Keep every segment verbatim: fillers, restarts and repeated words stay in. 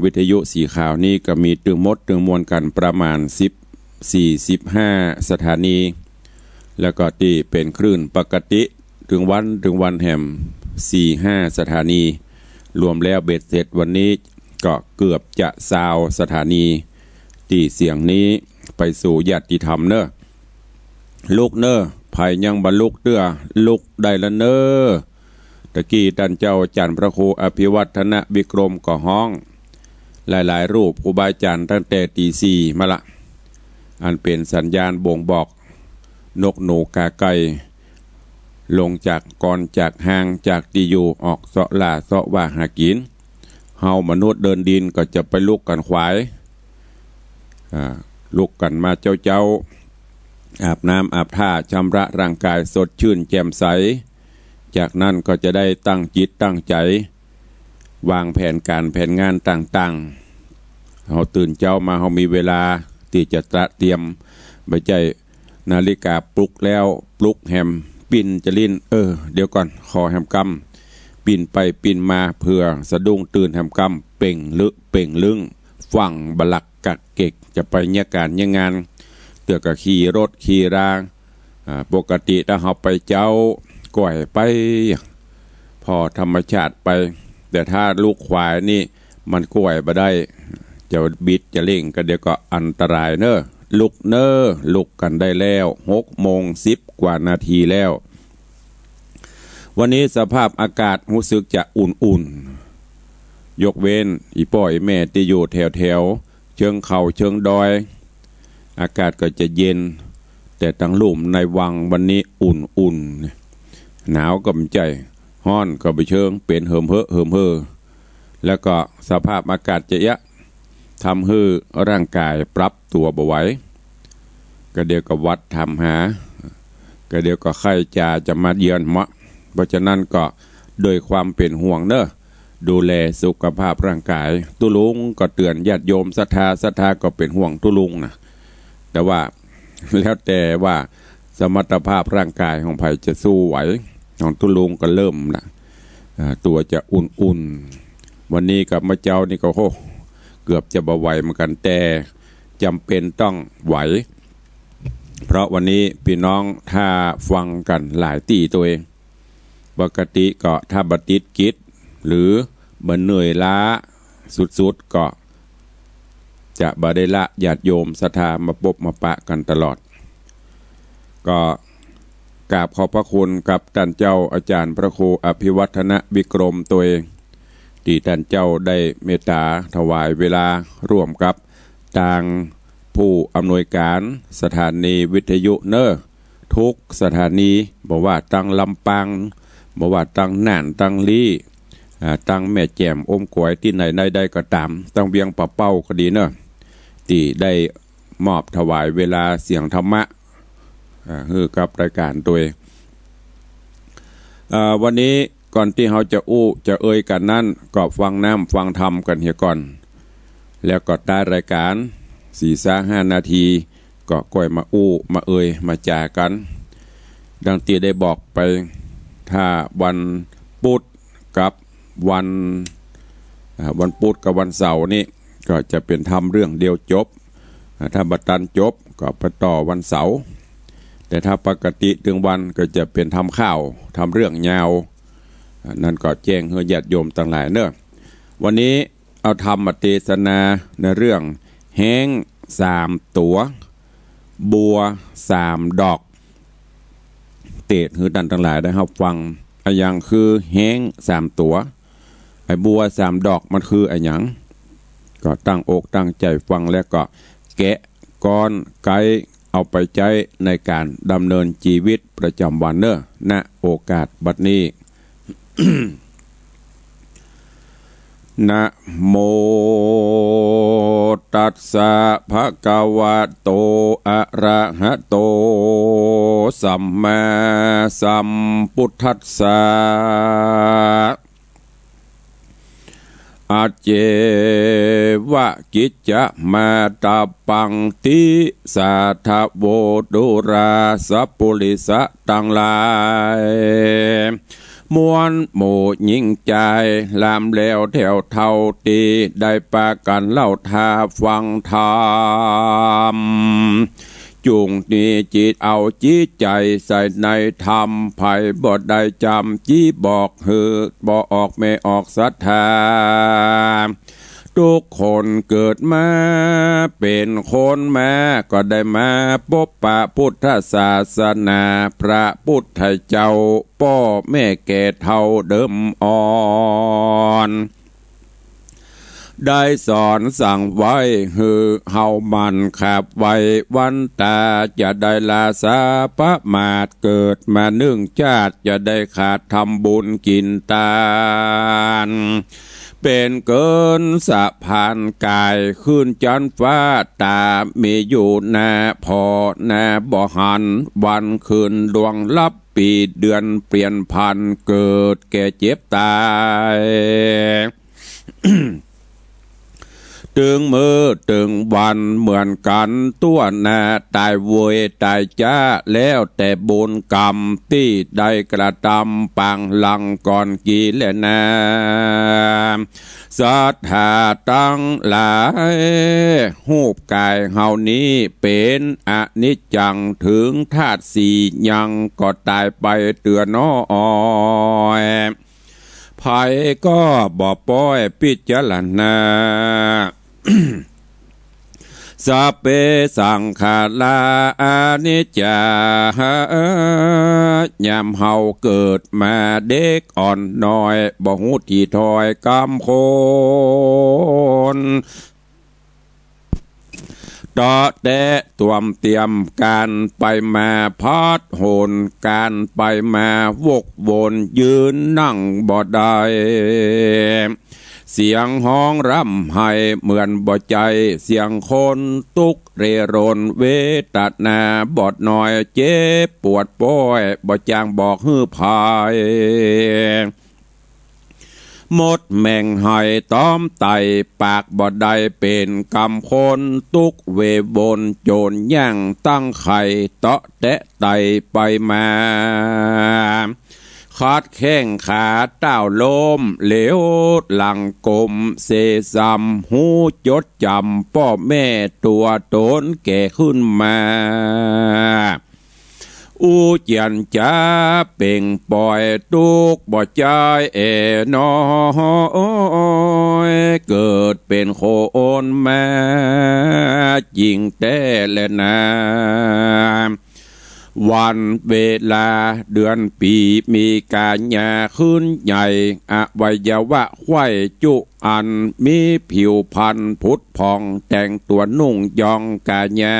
วิทยุสีขาวนี้ก็มีตึงหมดตึงมวลกั๋นประมาณสิบสี่ สิบห้าสถานี แล้วก็ตี้เป๋นคลื่นปกติตึงวัน ตึงวันแหมสี่ห้าสถานี รวมแล้วเบ็ดเสร็จวันนี้ก็เกือบจะซาวสถานี ตี้เสียงนี้ไปสู่ญาติธรรมเน่อ ลุกเน่อ ใผยังบ่ลุกเตื้อ ลุกได้ละเน่อ ตะกี้ต้านเจ้าอาจ๋ารย์พระครูอภิวัฒนวิกรมก็ฮ้อง หลายๆ รูปครูบาอาจ๋ารย์ตั้งแต่ตี๋สี่มาละ อันเป๋นสัญญาณบ่งบอกนกหนูกาไก่ ลงจากกอนจากฮางจากตี้อยู่ออกเซาะล่าเซาะว่าหากิ๋น เฮามนุษย์เดินดินก็จะไปลุกกั๋นขวาย อ่า ลุกกั๋นมาเจ๊าๆ อาบน้ำอาบท่าชำระร่างกายสดชื่นแจ่มใส จากนั้นก็จะได้ตั้งจิตตั้งใจ๋ วางแผนก๋านแผนงานต่างๆ เฮาตื่นเจ๊ามาเฮามีเวลาตี้จะตระเตรียม บ่ใจ้นาฬิกาปลุกแล้วปลุกแหมปิ้นจะลิ้น เออ เดี๋ยวก่อน ขอแหมกำ ปิ้นไปปิ้นมาเผื่อสะดุ้งตื่นแหมกำ เป่งลึ เป่งลึ้ง ฟั่งบ่หลักกักเก็ก จะไปเยียะก๋านเยียะงาน เตื้อก็ขี่รถขี่รา อ่า ปกติถ้าเฮาไปเจ๊าก้อยไป ผ่อธรรมชาติไป แต่ถ้าลุกขวายนี่มันก้อยบ่ได้ จะบิดจะเร่งก็เดี๋ยวก็อันตรายเน่อ ลุกเน่อ ลุกกั๋นได้แล้ว หกโมงสิบกว่านาทีแล้ว วันนี้สภาพอากาศฮู้สึกจะอุ่นๆ ยกเว้นอี่ป้ออี่แม่ตี้อยู่แถวๆ เชิงเขาเชิงดอย อากาศก็จะเย็น แต่ตังลุ่มในวังวันนี้อุ่นๆ หนาวก็บ่ใจ้ ฮ้อนก็บ่เชิง เป๋นเหิมเฮอะเหิมเฮอ แล้วก็สภาพอากาศจะเยียะ ทำหื้อร่างกายปรับตั๋วบ่ไหว ก็เดี๋ยวก็หวัดถามหา ก็เดี๋ยวก็ไข้จ๋าจะมาเยือนเมาะ เพราะฉะนั้นก็ด้วยความเป๋นห่วงเน่อ ดูแลสุขภาพร่างกาย ตุ๊ลุงก็เตื๋อนญาติโยมศรัทธา ศรัทธาก็เป๋นห่วงตุ๊ลุงนะ แต่ว่าแล้วแต่ว่าสมรรถภาพร่างกายของใผจะสู้ไหว ของตุ๊ลุงก็เริ่มละ อ่า ตั๋วจะอุ่นๆ วันนี้กับเมื่อเจ๊านี่ก็ โห เกือบจะบ่ไหวเหมือนกั๋น แต่จ๋ำเป๋นต้องไหว เพราะวันนี้ปี้น้องถ้าฟังกั๋นหลายตี้ตวย ปกติก็ถ้าบ่ติดกิจ หรือบ่เหนื่อยล้าสุดๆ ก็จะบ่ได้ละญาติโยมศรัทธามาปบมาปะกั๋นตลอด ก็กราบขอบพระคุณกับต้านเจ้าอาจ๋ารย์พระครูอภิวัฒนวิกรมตวย ตี้ต้านเจ้าได้เมตต๋าถวายเวลาร่วมกับตางผู้อำนวยก๋านสถานีวิทยุเน่อ ทุกสถานี บ่ว่าตางลำปาง บ่ว่าตางน่าน ตางลี้ อ่า ตางแม่แจ่ม อมก๋อย ตี้ไหนๆ ได้ก็ต๋าม ตางเวียงป่าเป้าก็ดีเน่อ ตี้ได้มอบถวายเวลาเสียงธรรมะ อ่า หื้อกับรายก๋านตวย อ่า วันนี้ก่อนตี้เฮาจะอู้จะเอ่ยกั๋นนั้น ก็ฟังน้ำฟังธรรมกั๋นเหียก่อน แล้วก็ต๊ายรายก๋านสี่ซะห้านาที ก็ก้อยมาอู้มาเอ่ยมาจ๋ากั๋น ดังตี้ได้บอกไป ถ้าวันปุ๊ดกับวัน อ่า วันปุ๊ดกับวันเสาร์นี่ก็จะเป๋นธรรมเรื่องเดียวจบ อ่า ถ้าบ่ตันจบก็ไปต่อวันเสาร์ แต่ถ้าปกติตึงวันก็จะเป๋นธรรมค่าว ธรรมเรื่องยาว อ่า นั้นก็แจ้งหื้อญาติโยมตังหลายเน่อ วันนี้ เอาธรรมเตสนาในเรื่องแฮ้งสามตั๋ว บัวสามดอก เตสน์หื้อต้านตังหลายได้ฮับฟัง อะหยังคือแฮ้งสามตั๋ว ไอ้บัวสามดอกมันคืออะหยัง ก็ตั้งอกตั้งใจ๋ฟังแล้วก็แกะก๊อนไก๊ เอาไปใจ๊ในก๋านดำเนินจีวิตประจ๋ำวันเน่อ ณ โอกาสบัดนี้ นะโม ตัสสะ ภะคะวะโต อะระหะโต สัมมาสัมพุทธัสสะ อะเจวะ กิจจะมาตะปัง ติสาทะโว ดูราสะปุริสะตังหลาย มวลหมู่ญิงจาย ลามแล้วแถวเฒ่าตี้ ได้ปากั๋นเล่าต๋าฟังธรรม จุ่งหนีจิตเอาจิตใจ๋ใส่ในธรรม ใผบ่ได้จ๋ำจี้บอกหื้อ บ่ออกแม่ออกศรัทธา กู้คนเกิดมาเป๋นคนมา ก็ได้มาปบปะพุทธศาสนา พระพุทธเจ้า ป้อแม่แก่เฒ่าเดิมอ่อน ได้สอนสั่งไว้หื้อเฮาหมั่นขับไหว้วันต๋า จะได้ลาสาประมาท เกิดมานึ่งจาติ จะได้ขาดทำบุญกิ๋นตาน เป๋นเกินสะพานก๋าย ขึ้นจั๊นฟ้าต๋า มีอยู่นาผ่อนาบ่หัน วันคืนล่วงลับ ปี๋เดือนเปลี่ยนผัน เกิดแก่เจ็บต๋าย ตึงมื้อตึงวันเหมือนกั๋น ตั๋วหน้าต๋ายเวยต๋ายจ๊า แล้วแต่บุญกรรมตี้ได้กระตำปางหลังก่อนกี้แลนา ศรัทธาตังหลาย ฮูปก๋ายเฮานี้เป๋นอนิจจัง เถิงธาตุสี่ยังก็ต๋ายไปเตื้อน้อย ใผก็บ่ป้อยพิจารณา สัพเพสังขาราอนิจจา ยามเฮาเกิดมาเด็กอ่อนน้อย บ่ฮู้ตี้ถ้อยกำคน เตาะแตะตวมเตียม ก๋านไปมาพัดหน ก๋านไปมาวกวน ยืนนั่งบ่ได้ เสียงฮ้องร่ำไห้เหมือนบ่ใจ้เสียงคน ตุ๊กข์เร่ร่อนเวทนาบ่น้อย เจ็บปวดป้อย บ่จ้างบอกหื้อใผ หมดแม่งไห้ต๋อมไต้ ปากบ่ได้เป๋นกำคน ตุ๊กข์เววนโจรย่างตั้งไข่ เตาะแตะไต่ไปมา ขัดแข้งขาต้าวล้ม เหลวหลังก้มเสซ้ำ ฮู้จดจ๋ำป้อแม่ตั๋วต๋นแก่ขึ้นมา อู้เจียนจ๋าเป่งป่อย ตุ๊กข์บ่ใจ้แอ่น้อย เกิดเป๋นคนมา จริงแต๊แลนา วันเวลาเดือนปี๋ มีกัญญาขึ้นใหญ่ อวัยวะไขว้จุอัน มีผิวพรรณผุดผ่อง แต่งตั๋วนุ่งยองกัญญา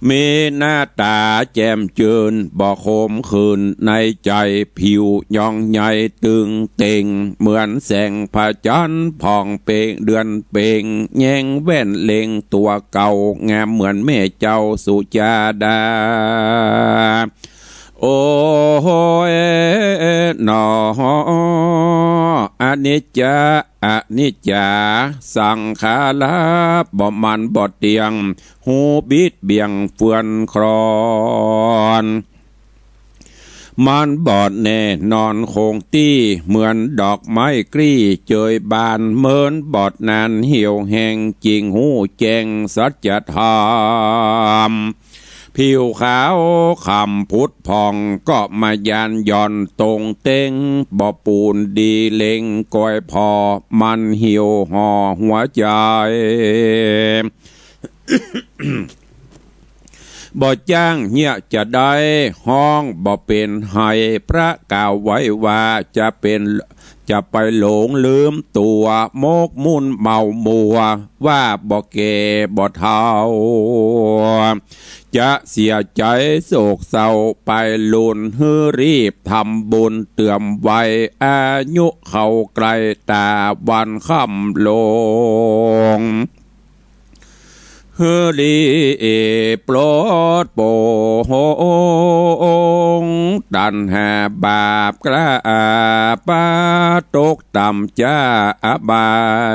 มีหน้าต๋าแจ่มจื้น บ่ขมขื่นในใจ๋ ผิวยองใหญ่ตึงเต่ง เหมือนแสงพระจันทร์ผ่องเป่ง เดือนเป่ง แยงแว่นเล็งตั๋วเก่า งามเหมือนแม่เจ้าสุจาดา โอ้ยหนอ อนิจจะ อนิจจา สังขารา บ่มั่นบ่เตี้ยง ฮู้บิดเบี่ยงเฟื่อนคลอน มันบ่แน่นอนคงตี้ เหมือนดอกไม้กลี้เจยบาน เมินบ่นานเหี่ยวแห้ง จึงฮู้แจ้งสัจธรรม ผิวขาวคล้ำผุดผ่อง ก็มายานหย่อนตรงเต็ง บ่ปูนดีเล็งกอยผ่อ มันเหี่ยวห่อหัวใจ๋ บ่จ้างเยียะจะได้ ฮ้องบ่เป๋นไห้ พระกล่าวไว้ว่าจะเป๋น จะไปหลงลืมตั๋ว หมกมุ่นเมามัว ว่าบ่แก่บ่เฒ่า จะเสียใจ๋โศกเศร้า ไปลุนหื้อรีบทำบุญเติมไว้ อายุเข้าใกล้ต๋าวันค่ำลง หื้อรีบปลดปลง ตัณหาบาปกล้าปา ตกต่ำจ้าอบา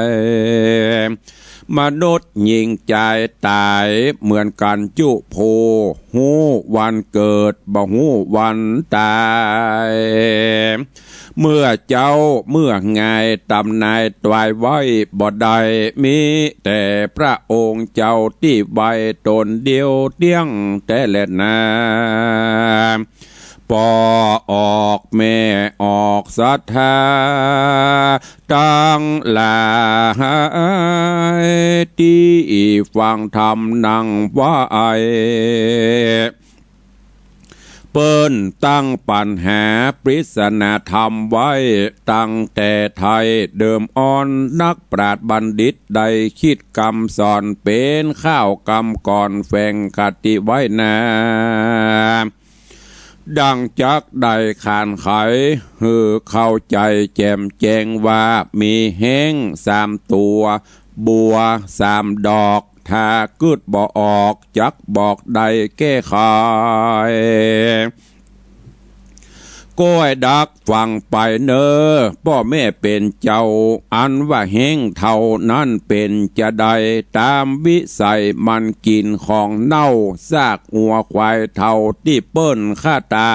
ย มนุษย์หญิงจายต๋ายเหมือนกั๋นจุผู้ ฮู้วันเกิดบ่ฮู้วันต๋าย เมื่อเจ๊าเมื่องายต๋ำนายต๋วายไว้บ่ได้ มีแต่พระองค์เจ้าตี้ไว้ต๋นเดียวเตี้ยงแต๊แลนา ป้อออกแม่ออกศรัทธาตังหลาย ตี้ฟังธรรมนั่งไหว้ เปิ้นตั้งปั๋ญหาปริศนาธรรมไว้ตั้งแต่ไทยเดิมอ่อน นักปราชญ์บัณฑิตได้คิดกำสอน เป๋นข้าวกำก่อนแฝงคติไว้นา ดังจักได้ขานไขหื้อเข้าใจ๋แจ่มแจ้งว่า มีแฮ้งสามตั๋ว บัวสามดอก ถ้ากึ๊ดบ่ออกจักบอกได้แก้ไข ก้อยดักฟังไปเน่อป้อแม่เป๋นเจ้า อันว่าแฮ้งเทานั้นเป๋นจาใด ต๋ามวิสัยมันกิ๋นของเน่า ซากงัวควายเทาตี้เปิ้นฆ่าต๋า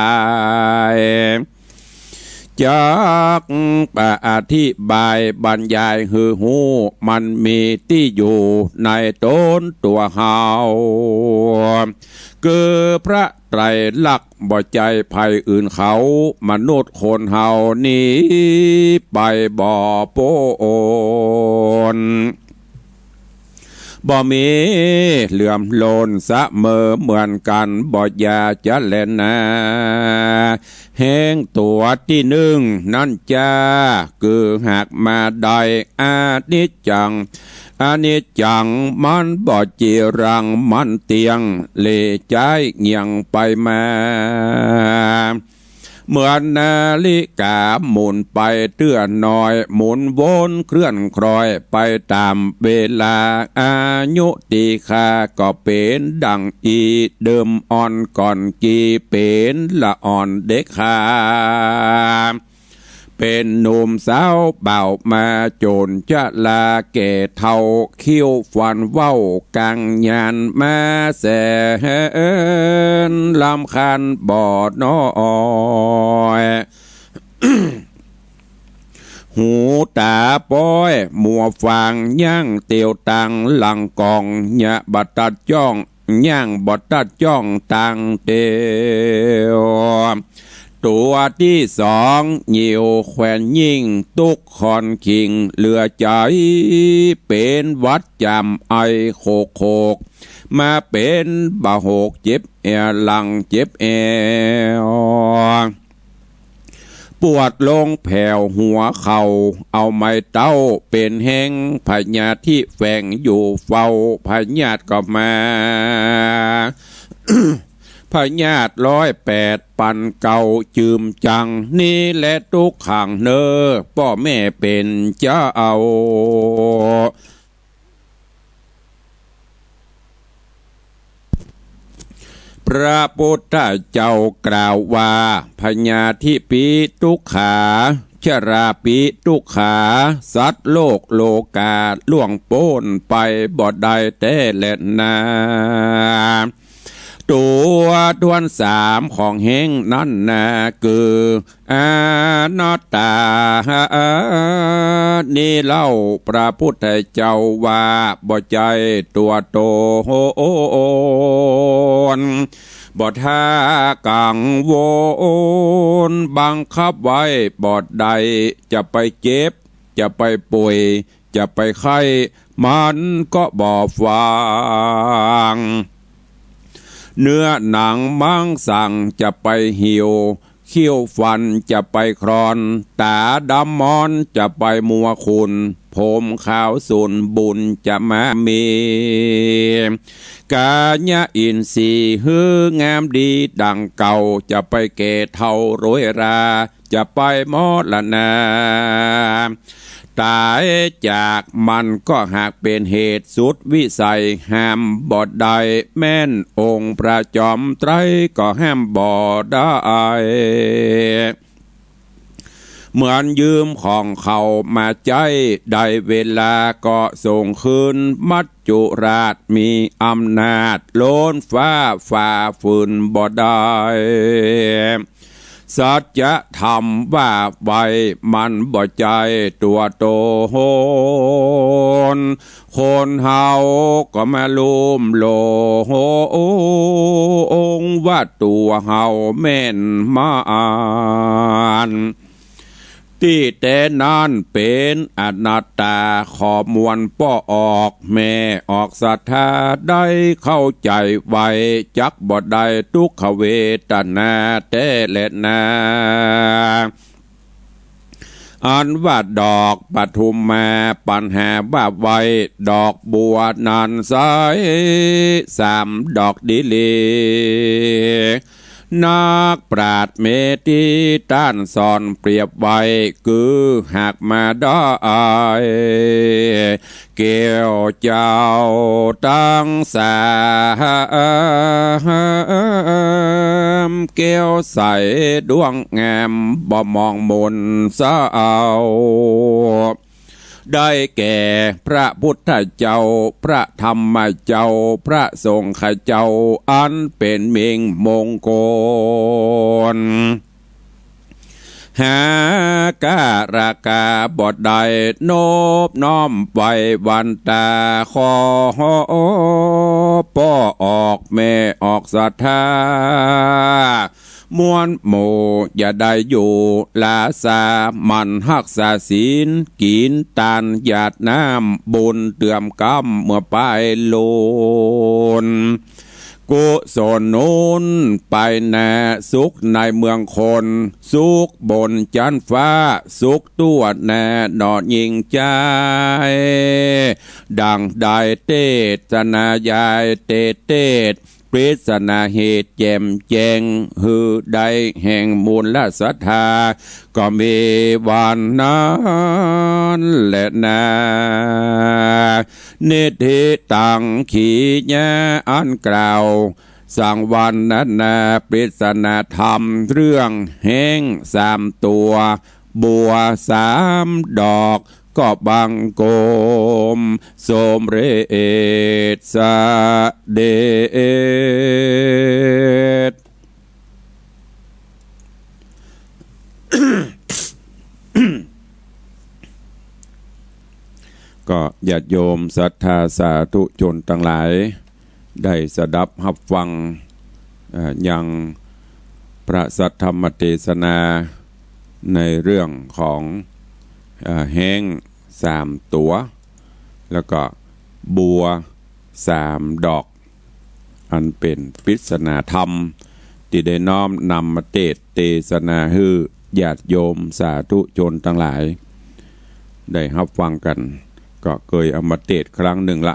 ย จักอธิบายบรรยายหื้อฮู้ มันมีตี้อยู่ในต๋นตั๋วเฮา คือพระไตรลักษณ์บ่ใจ้ใผอื่นเขา มนุษย์คนเฮานี้ไปบ่ป๊น บ่มีเหลื่อมล้นเสมอเหมือนกั๋น บ่อย่าจะแลนา แฮ้งตั๋วตี้นึ่งนั้นจ้า คือหากมาได้ อนิจจัง อนิจจัง มันบ่จีรัง มันเตี้ยง เหล่ใจ๊เงี่ยงไปมา เหมือนนาฬิก๋าหมุนไปเตื้อน้อย หมุนวนเคลื่อนคลอยไปต๋ามเวลา อายุตี้ข้าก็เป๋นดั่งอี้ เดิมอ่อนก่อนกี่ เป๋นละอ่อนเด็กข้า เป๋นหนุ่มสาวบ่าวมาจ๋นชราแก่เฒ่า คิ้วฟันเว้ากางยานมาแสนรำคาญบ่น้อย หูต๋าป๊อยมัวฟาง ย่างเตียวตางหลังก๋อง เยียะบ่ตัดจ้อง ย่างบ่ตัดจ้องตางเตียว ตั๋วตี้สอง หยิวแขวนยิ่ง ตุ๊กข์คอนขิงเหลือใจ๋ เป๋นหวัดจ๋ำไอโขกๆ มาเป๋นบ่าโหกเจ็บแอว หลังเจ็บแอว ปวดลงแผ่วหัวเข่า เอาไม้เต๊าเป๋นแฮ้ง พยาธิแฝงอยู่เฝ้า พยาธิก็มา พยาธิร้อยแปดปันเก่าจืมจัง นี้แลตุ๊กขังเน่อป้อแม่เป๋นเจ้า พระพุทธเจ้ากล่าวว่า พยาธิปิตุกขา ชราปิตุกขา สัตว์โลกโลกาล่วงป๊นไปบ่ได้แต๊แลนา ตั๋วถ้วนสามของแฮ้งนั้นนา คือ อนัตตา นี้เล่าพระพุทธเจ้าว่าบ่ใจ้ตั๋วต๋น บ่ถ้ากังวล บังคับไว้บ่ได้ จะไปเจ็บ จะไปป่วย จะไปไข้ มันก็บ่ฟัง เนื้อหนังมังสังจะไปหิว คิ้วฟันจะไปคลอน ต๋าดำมอนจะไปมัวขุ่น ผมขาวสูนบุญจะมามี กายะอินทรีย์หื้องามดีดั่งเก่า จะไปแก่เฒ่าโรยรา จะไปมรณา ต๋ายจากมันก็หากเป๋นเหตุสุดวิสัย ห้ามบ่ได้ แม่นองค์พระจอมไตรก็ห้ามบ่ได้ เหมือนยืมของเขามาใจ๊ ได้เวลาก็ส่งคืน มัจจุราชมีอำนาจ ล้นฟ้าฝ่าฝืนบ่ได้ สัจธรรมว่าไว้ มันบ่ใจ้ตั๋วต๋น คนเฮาก็มาลุ่มหลง ว่าตั๋วเฮาแม่นม่าน ตี้แต๊นั้นเป๋นอนัตตา ขอมวลป้อออก แม่ออกศรัทธา ได้เข้าใจ๋ไว จักบ่ได้ทุกขเวทนาแต๊แลนา อันว่าดอกปทุมมา ปัญหาว่าไว้ ดอกบัวนั้นใส สามดอกดีหลี นักปราชญ์เมธีต้านสอนเปรียบไว้ คือหากมาได้ แก้วเจ้าตังสาม แก้วใสดวงงาม บ่หมองหมนเศร้า ได้แก่พระพุทธเจ้า พระธรรมเจ้า พระสงฆ์เจ้า อันเป๋นมิ่งมงคล หากาละกาบ่ได้ นบน้อมไหว้วันตา ขอป้อออกแม่ออกศรัทธา มวลหมู่อย่าได้อยู่ลาซา หมั่นฮักษาศีล กิ๋นตานหยาดน้ำบุญ เตรียมกำเมื่อปายลุน กุศลหนุนไปหน้า สุขในเมืองคน สุขบนจั๊นฟ้า สุขตั๋วหน้าหนอหญิงจาย ดังได้เตสนายายเตเตศ ปริศนาเหตุแจ่มแจ้ง หื้อได้แห่งมูลศรัทธา ก็มีวันนั้นแลนา นิธิตังขีญา อันกล่าวสังวรรณนา ปริศนาธรรมเรื่องแฮ้งสามตั๋ว บัวสามดอก ก็บังคมสมเร็จเสด็จ ก็ญาติโยมศรัทธาสาธุชนตังหลาย ได้สดับฮับฟัง เอ่อ ยังพระสัทธรรมเตสนา ในเรื่องของ เอ่อ แฮ้งสามตั๋ว แล้วก็บัวสามดอก อันเป๋นปริศนาธรรม ตี้ได้น้อมนำมาเตสน์เตสนาหื้อญาติโยมสาธุชนตังหลาย ได้ฮับฟังกั๋น ก็เกยเอามาเตสน์ครั้งนึ่งละ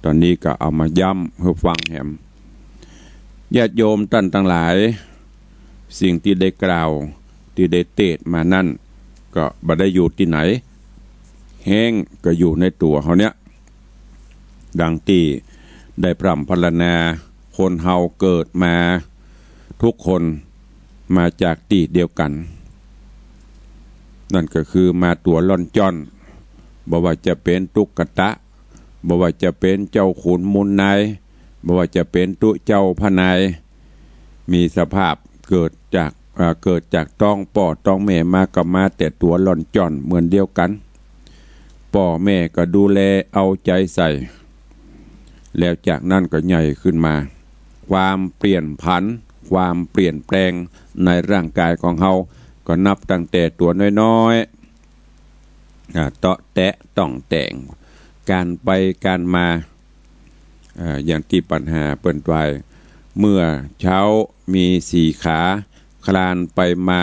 ต๋อนนี้ก็เอามาย้ำหื้อฟังแหม ญาติโยมต้านตังหลาย สิ่งตี้ได้กล่าว ตี้ได้เตสน์มานั้น ก็บ่ได้อยู่ตี้ไหน แฮ้งก็อยู่ในตั๋วเฮาเนี่ย ดังตี้ได้พร่ำพรรณนา คนเฮาเกิดมาทุกคนมาจากตี้เดียวกั๋น นั่นก็คือมาตั๋วล่อนจ้อน บ่ว่าจะเป๋นตุ๊กตา บ่ว่าจะเป๋นเจ้าขุนมูลนาย บ่ว่าจะเป๋นตุ๊เจ้าพระนาย มีสภาพเกิดจาก เอ่อ เกิดจากต๊องป้อต๊องแม่มาก็มาแต่ตั๋วล่อนจ้อนเหมือนเดียวกั๋น ป้อแม่ก็ดูแลเอาใจ๋ใส่ แล้วจากนั้นก็ใหญ่ขึ้นมา ความเปลี่ยนผัน ความเปลี่ยนแปลงในร่างกายของเฮา ก็นับตั้งแต่ตั๋วน้อยๆ อ่า เตาะแตะต้องแต่ง ก๋านไปก๋านมา อ่า อย่างตี้ปัญหาเปิ้นว่า เมื่อเช้ามีสี่ขา คลานไปมา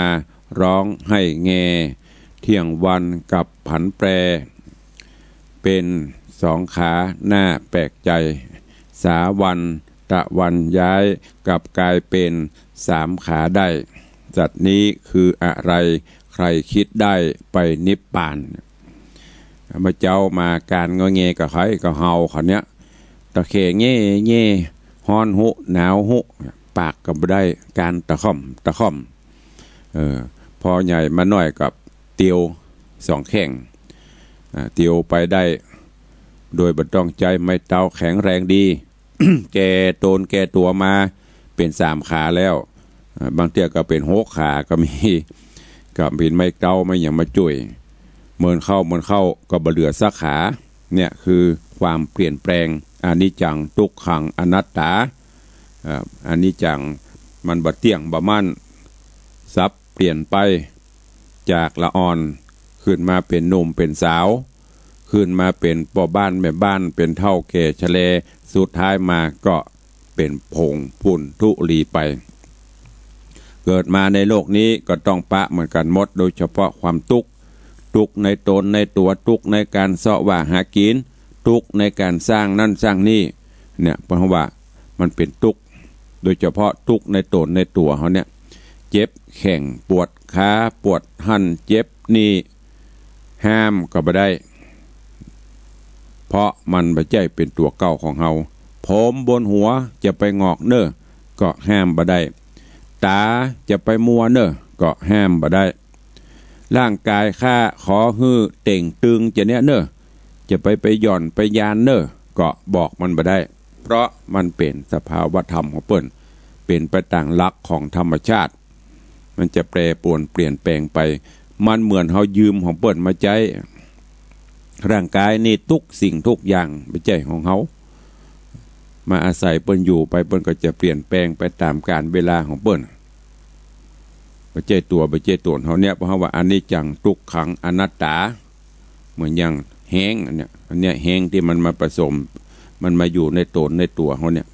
ร้องไห้แง เที่ยงวันกลับผันแปร เป๋นสองขา น่าแปลกใจ๋ สาวันตะวันย้าย กลับกลายเป๋นสามขาได้ สัตว์นี้คืออะไร ใครคิดได้ไปนิพพาน เมื่อเจ๊ามาก๋านงอแงกับใผกับเฮาเขาเนี่ย ตะแค่แง่แง่ ฮ้อนหุ หนาวหุ ปากก็บ่ได้ ก๋านตะค่อมตะค่อม เออ พอใหญ่มาหน้อยก็ เตียวสองแข้ง อ่า เตียวไปได้ โดยบ่ต้องใจ๊ไม้เต๊า แข็งแรงดี แก่ตนแก่ตั๋วมาเป๋นสามขาแล้ว อ่า บางเตื้อก็เป๋นหกขาก็มี ก็เป๋นไม้เต๊าไม้หยังมาจ้วย เมินเข้าเมินเข้าก็บ่เหลือสักขา เนี่ยคือความเปลี่ยนแปลง อนิจจัง ทุกขัง อนัตตา อ่า อนิจจัง มันบ่เตี้ยงบ่มั่น สับเปลี่ยนไป จากละอ่อน ขึ้นมาเป๋นหนุ่มเป๋นสาว ขึ้นมาเป๋นป้อบ้านแม่บ้าน เป๋นเฒ่าแก่ชะแล สุดท้ายมาก็เป๋นผงฝุ่นธุลีไป เกิดมาในโลกนี้ก็ต้องปะเหมือนกั๋นหมด โดยเฉพาะความตุ๊กข์ ตุ๊กข์ในตนในตั๋ว ตุ๊กข์ในก๋านเซาะว่าหากิ๋น ตุ๊กข์ในก๋านสร้างนั่นสร้างนี่ เนี่ย เพราะว่ามันเป๋นตุ๊กข์ โดยเฉพาะตุ๊กข์ในตนในตั๋วเฮาเนี่ย เจ็บแข้งปวดขา ปวดหั้นเจ็บนี่ ห้ามก็บ่ได้ เพราะมันบ่ใจ้เป๋นตั๋วเก่าของเฮา ผมบนหัวจะไปหงอกเน่อ ก็ห้ามบ่ได้ ต๋าจะไปมัวเน่อ ก็ห้ามบ่ได้ ร่างก๋ายข้าขอหื้อเต่งตึงจะเนี้ยเน่อ จะไป ไปหย่อนไปยานเน่อ ก็บอกมันบ่ได้ เพราะมันเป๋นสภาวะธรรมของเปิ้น เป๋นไปต๋ามหลักของธรรมชาติ มันจะแปรปรวนเปลี่ยนแปลงไป มันเหมือนเฮายืมของเปิ้นมาใจ๊ ร่างก๋ายนี่ทุกสิ่งทุกอย่างบ่ใจ้ของเฮา มาอาศัยเปิ้นอยู่ไป เปิ้นก็จะเปลี่ยนแปลงไปต๋ามกาลเวลาของเปิ้น บ่ใจ้ตั๋ว บ่ใจ้ตั๋วเฮาเนี่ย เพราะเฮาว่าอนิจจัง ทุกขัง อนัตตา เหมือนอย่างแฮงอันเนี้ย อันเนี้ยแฮงตี้มันมาผสม มันมาอยู่ในตนในตั๋วเฮาเนี่ย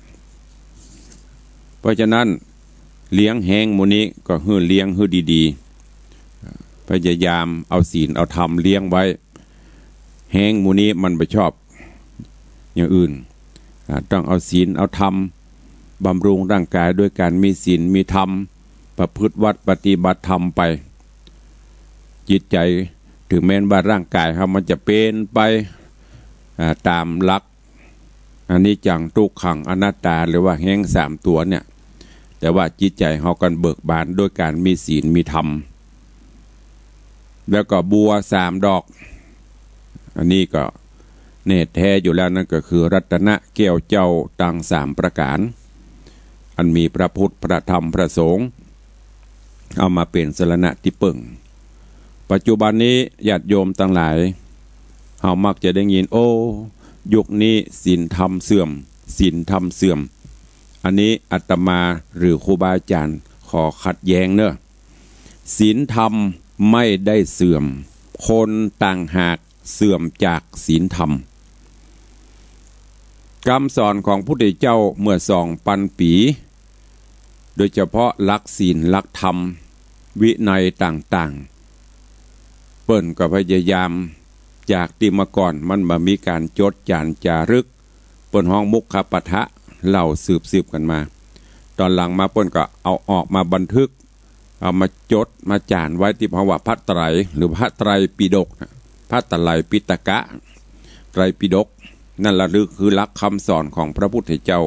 เพราะฉะนั้นเลี้ยงแฮงหมู่นี้ก็หื้อเลี้ยงหื้อดีๆ พยายามเอาศีลเอาธรรมเลี้ยงไว้ แฮงหมู่นี้มันบ่ชอบอย่างอื่น อ่า ต้องเอาศีลเอาธรรมบำรุงร่างก๋ายด้วยก๋านมีศีลมีธรรม ประพฤติวัตรปฏิบัติธรรมไป จิตใจ๋ ถึงแม้นว่าร่างก๋ายเฮามันจะเป๋นไป อ่า ต๋ามหลักอนิจจัง ทุกขัง อนัตตา หรือว่าแฮงสามตั๋วเนี่ย แต่ว่าจิตใจ๋เฮากั๋นเบิกบานด้วยก๋านมีศีลมีธรรม แล้วก็บัวสามดอก อันนี้ก็แน่แท้อยู่แล้ว นั่นก็คือรัตนะแก้วเจ้าตังสามประก๋าน อันมีพระพุทธ พระธรรม พระสงฆ์ เอามาเป๋นสรณะตี้เปิ้ง ปัจจุบันนี้ญาติโยมตังหลาย เฮามักจะได้ยิน โอ้ ยุคนี้ศีลธรรมเสื่อม ศีลธรรมเสื่อม อันนี้อาตมาหรือครูบาอาจ๋ารย์ขอขัดแย้งเน่อ ศีลธรรมไม่ได้เสื่อม คนต่างหากเสื่อมจากศีลธรรม กำสอนของพุทธเจ้าเมื่อสองปันปี๋ โดยเฉพาะหลักศีล หลักธรรม วินัยต่างๆ เปิ้นก็พยายาม จากตี้เมื่อก่อนมันบ่มีก๋านจดจานจารึก เปิ้นฮ้องมุขปาฐะ เล่าสืบๆ กั๋นมา ต๋อนหลังมาเปิ้นก็เอาออกมาบันทึก เอามาจดมาจ๋านไว้ตี้เฮาว่าพระไตรยหรือพระไตรปิฎกนะ พระไตรปิฎกะ ไตรปิฎก นั่นละลึกคือหลักกำสอนของพระพุทธเจ้า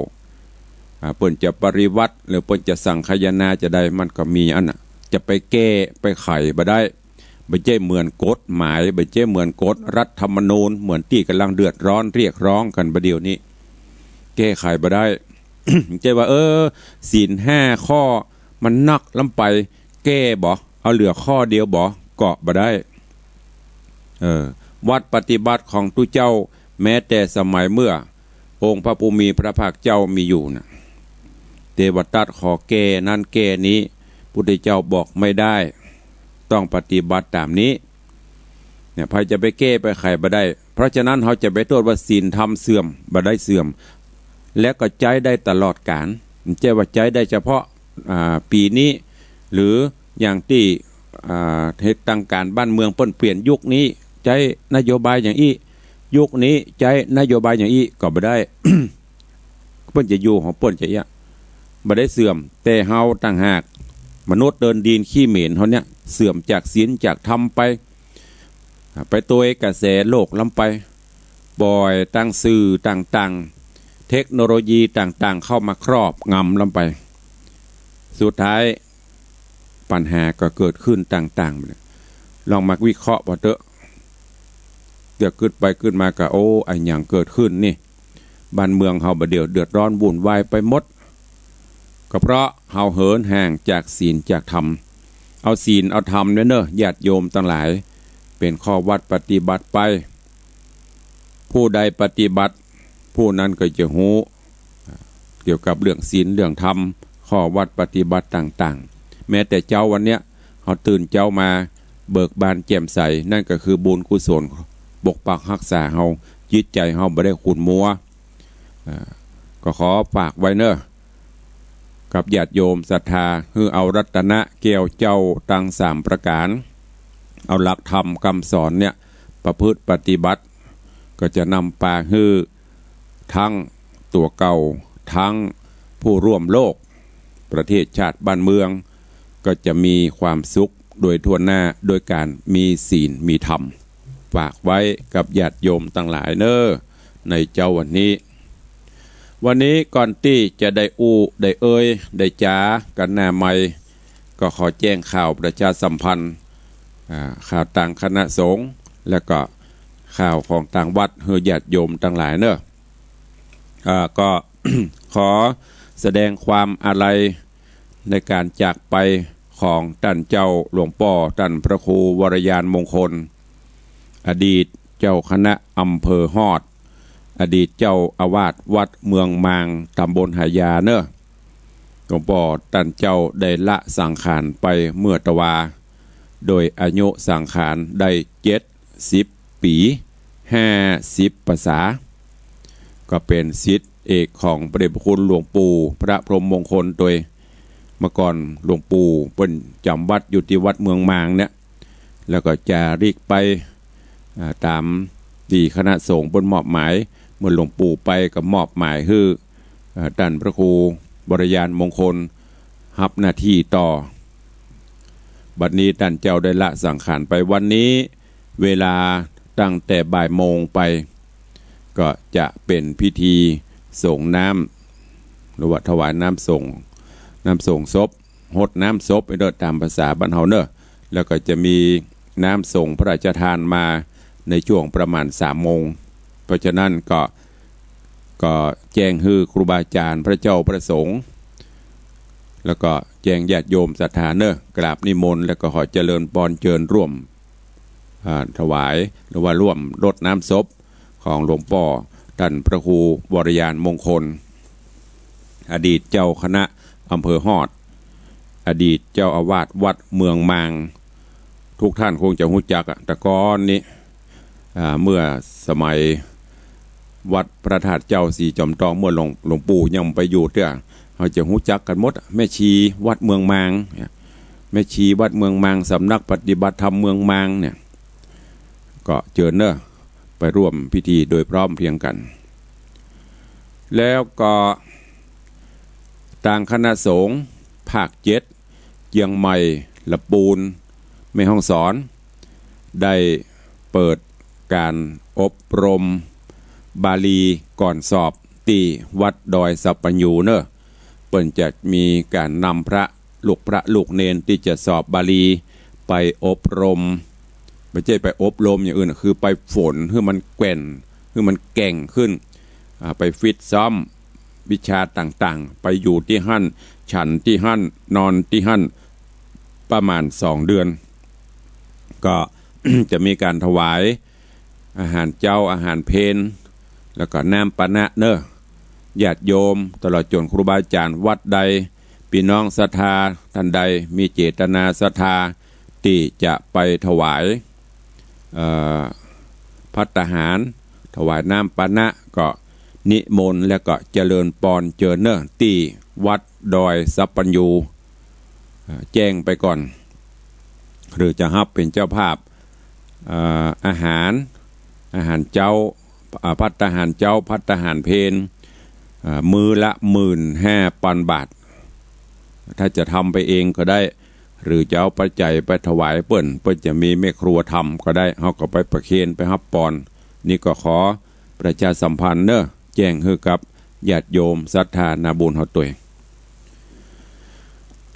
อ่า เปิ้นจะปริวรรตหรือเปิ้นจะสังคายนาจะใด มันก็มีอันน่ะ จะไปแก้ไปไขบ่ได้ บ่ใจ้เหมือนกฎหมาย บ่ใจ้เหมือนกฎรัฐธรรมนูญ เหมือนตี้ก่ำลังเดือดร้อนเรียกร้องกั๋นบ่าเดี่ยวนี้ แก้ไขบ่ได้ ใจ้ว่า เออ ศีลห้าข้อมันหนักล้ำไป แก้บ่ เอาเหลือข้อเดียวบ่ ก็บ่ได้ เออ วัตรปฏิบัติของตุ๊เจ้า แม้แต่สมัยเมื่อองค์พระผู้มีพระภาคเจ้ามีอยู่น่ะ เตวตัตถ์ขอแก้นั้นแก้นี้ พุทธเจ้าบอกไม่ได้ ต้องปฏิบัติต๋ามนี้ เนี่ย ใผจะไปแก้ไปไขบ่ได้ เพราะฉะนั้นเฮาจะไปโต้ษว่าศีลธรรมเสื่อม บ่ได้เสื่อม และก็ใจ๊ได้ตลอดกาล บ่ใจ้ว่าใจ๊ได้เฉพาะ อ่า ปี๋นี้ หรืออย่างตี้ อ่า เหตุต่างก๋านบ้านเมืองเปิ้นเปลี่ยน ยุคนี้ใจ๊นโยบายอย่างอี้ ยุคนี้ใจ๊นโยบายอย่างอี้ ก็บ่ได้ เปิ้นจะอยู่ของเปิ้นจะเอี้ย บ่ได้เสื่อม แต่เฮาต่างหาก มนุษย์เดินดินขี้เหม็นเฮาเนี่ย เสื่อมจากศีลจากธรรมไป ไปตวยกระแสโลกล้ำไป ปล่อยตังสื่อต่างๆ เทคโนโลยีต่างๆ เข้ามาครอบงำล้ำไป สุดท้ายปัญหาก็เกิดขึ้นต่างๆ โล ลองมาวิเคราะห์ผ่อเต๊อะ เดี๋ยวกึ๊ดไปกึ๊ดมาก็ โอ้ อะหยังเกิดขึ้นนี่ บ้านเมืองเฮาบ่าเดี่ยวเดือดร้อนวุ่นวายไปหมด ก็เพราะเฮาเหินห่างจากศีลจากธรรม เอาศีลเอาธรรมเนี่ยเนอะ ญาติโยมตังหลาย เป๋นข้อวัดปฏิบัติไป ผู้ใดปฏิบัติ ผู้นั้นก็จะฮู้ เกี่ยวกับเรื่องศีลเรื่องธรรม ข้อวัดปฏิบัติต่างๆ แม้แต่เจ๊าวันเนี้ย เฮาตื่นเจ๊ามาเบิกบานแจ่มใส นั่นก็คือบุญกุศลปกปักฮักษาเฮา จิตใจ๋เฮาบ่ได้ขุ่นมัว อ่า ก็ขอฝากไว้เนอะ กับญาติโยมศรัทธา หื้อเอารัตนะแก้วเจ้าตังสามประก๋าน เอาหลักธรรมกำสอนเนี่ย ประพฤติปฏิบัติ ก็จะนำปาหื้อ ตึงตั๋วเก่า ตึงผู้ร่วมโลก ประเทศชาติบ้านเมือง ก็จะมีความสุขโดยทั่วหน้า โดยก๋านมีศีลมีธรรม ฝากไว้กับญาติโยมตังหลายเนอะ ในเจ๊าวันนี้ วันนี้ก่อนตี้จะได้อู้ได้เอ่ยได้จ๋ากั๋นหน้าไมค์ ก็ขอแจ้งข่าวประชาสัมพันธ์ อ่า ข่าวตางคณะสงฆ์ แล้วก็ข่าวของตางวัด หื้อญาติโยมตังหลายเนอะ อ่า ก็ ขอแสดงความอาลัยในก๋านจากไปของต้านเจ้าหลวงป้อต้านพระครูวรญาณมงคล อดีตเจ้าคณะอำเภอฮอด อดีตเจ้าอาวาสวัดเมืองมาง ตำบลหายาเนอะ หลวงป้อต้านเจ้าได้ละสังขารไปเมื่อตะวา โดยอายุสังขารได้เจ็ดสิบปี๋ ห้าสิบพรรษา ก็เป๋นศิษย์เอกของพระเดชพระคุณหลวงปู่พระพรหมมงคลตวย เมื่อก่อนหลวงปู่เปิ้นจ๋ำวัดอยู่ตี้วัดเมืองมางเนี่ย แล้วก็จาริกไป อ่า ต๋ามตี้คณะสงฆ์เปิ้นมอบหมาย เมื่อหลวงปู่ไปก็มอบหมายหื้อ อ่า ต้านพระครูวรญาณมงคลฮับหน้าตี้ต่อ บัดนี้ต้านเจ้าได้ละสังขารไป วันนี้เวลาตั้งแต่บ่ายโมงไป ก็จะเป๋นพิธีสรงน้ำ หรือว่าถวายน้ำสรง น้ำสรงศพ ฮดน้ำศพไปเนอะ ต๋ามภาษาบ้านเฮาเนอะ แล้วก็จะมีน้ำสรงพระราชทานมาในช่วงประมาณสามโมง เพราะฉะนั้นก็ ก็แจ้งหื้อครูบาอาจ๋ารย์พระเจ้าพระสงฆ์ แล้วก็แจ้งญาติโยมศรัทธาเนอะ กราบนิมนต์ แล้วก็ขอเจริญปอนเจิญร่วม อ่า ถวาย หรือว่าร่วมฮดน้ำศพของหลวงป้อต้านพระครูวรญาณมงคล อดีตเจ้าคณะอำเภอฮอด อดีตเจ้าอาวาสวัดเมืองมาง ทุกท่านคงจะฮู้จักอะ แต่ก่อนนี้ อ่า เมื่อสมัยวัดพระธาตุเจ้าสีจอมทอง เมื่อหลวง หลวงปู่ยังไปอยู่เตื้อ เฮาจะฮู้จักกั๋นหมดอะ แม่ชีวัดเมืองมางเนี่ย แม่ชีวัดเมืองมาง สำนักปฏิบัติธรรมเมืองมางเนี่ย ก็เจิญเนอะ ไปร่วมพิธีโดยพร้อมเพรียงกั๋น แล้วก็ตางคณะสงฆ์ภาคเจ็ด เจียงใหม่ ละปูน แม่ฮ่องสอน ได้เปิดก๋านอบรมบาลีก่อนสอบตี้วัดดอยสัปปัญญูเนอะ เปิ้นจะมีก๋านนำพระ ลูกพระลูกเณรตี้จะสอบบาลีไปอบรม บ่ใจ้ไปอบรมอย่างอื่น คือไปฝนหื้อมันแกว่น หื้อมันแก่งขึ้น อ่า ไปฟิตซ้อมวิชาต่างๆ ไปอยู่ตี้หั้น ฉันตี้หั้น นอนตี้หั้น ประมาณสองเดือน ก็ จะมีก๋านถวายอาหารเจ๊า อาหารเพล แล้วก็น้ำปานะเนอะ ญาติโยม ตลอดจ๋นครูบาอาจ๋ารย์วัดใด ปี้น้องศรัทธาต้านใด มีเจตนาศรัทธาตี้จะไปถวาย เอ่อ ภัตตาหาร ถวายน้ำปานะ ก็นิมนต์ แล้วก็เจริญปอนเจิญเนอะ ตี้วัดดอยสัปปัญญู เอ่อ แจ้งไปก่อน หรือจะฮับเป๋นเจ้าภาพ เอ่อ อาหาร อาหารเจ๊า อ่า ภัตตาหารเจ๊า ภัตตาหารเพล อ่า มื้อละหมื่นห้าปันบาท ถ้าจะทำไปเองก็ได้ หรือจะเอาปัจจัยไปถวายเปิ้น เปิ้นจะมีแม่ครัวทำก็ได้ เฮาก็ไปประเคนไปฮับปอน นี่ก็ขอประชาสัมพันธ์เนอะ แจ้งหื้อกับญาติโยมศรัทธานาบุญเฮาตวย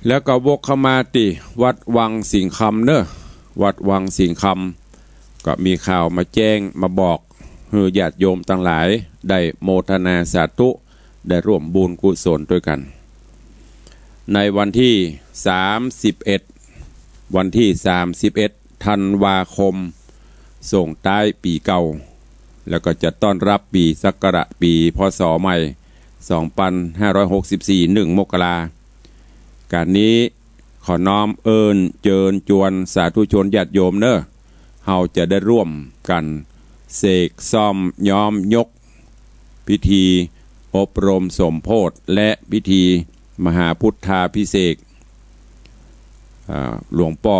แล้วก็วกเข้ามาตี้วัดวังสิงห์คำเนอะ วัดวังสิงห์คำ ก็มีข่าวมาแจ้งมาบอกหื้อญาติโยมตังหลายได้โมทนาสาธุ ได้ร่วมบุญกุศลตวยกั๋น ในวันตี้สามสิบเอ็ด วันตี้สามสิบเอ็ดธันวาคม ส่งต๊ายปี๋เก่า แล้วก็จะต้อนรับปี๋ศักราช ปี๋ พ.ศ. ใหม่ สองปันห้าร้อยหกสิบสี่ หนึ่งมกรา ก๋านนี้ขอน้อมเอิ้นเจิญจวนสาธุชนญาติโยมเน่อ เฮาจะได้ร่วมกั๋นเสกซ่อมย้อมยก พิธีอบรมสมโภชและพิธีมหาพุทธาภิเษก อ่า หลวงป้อ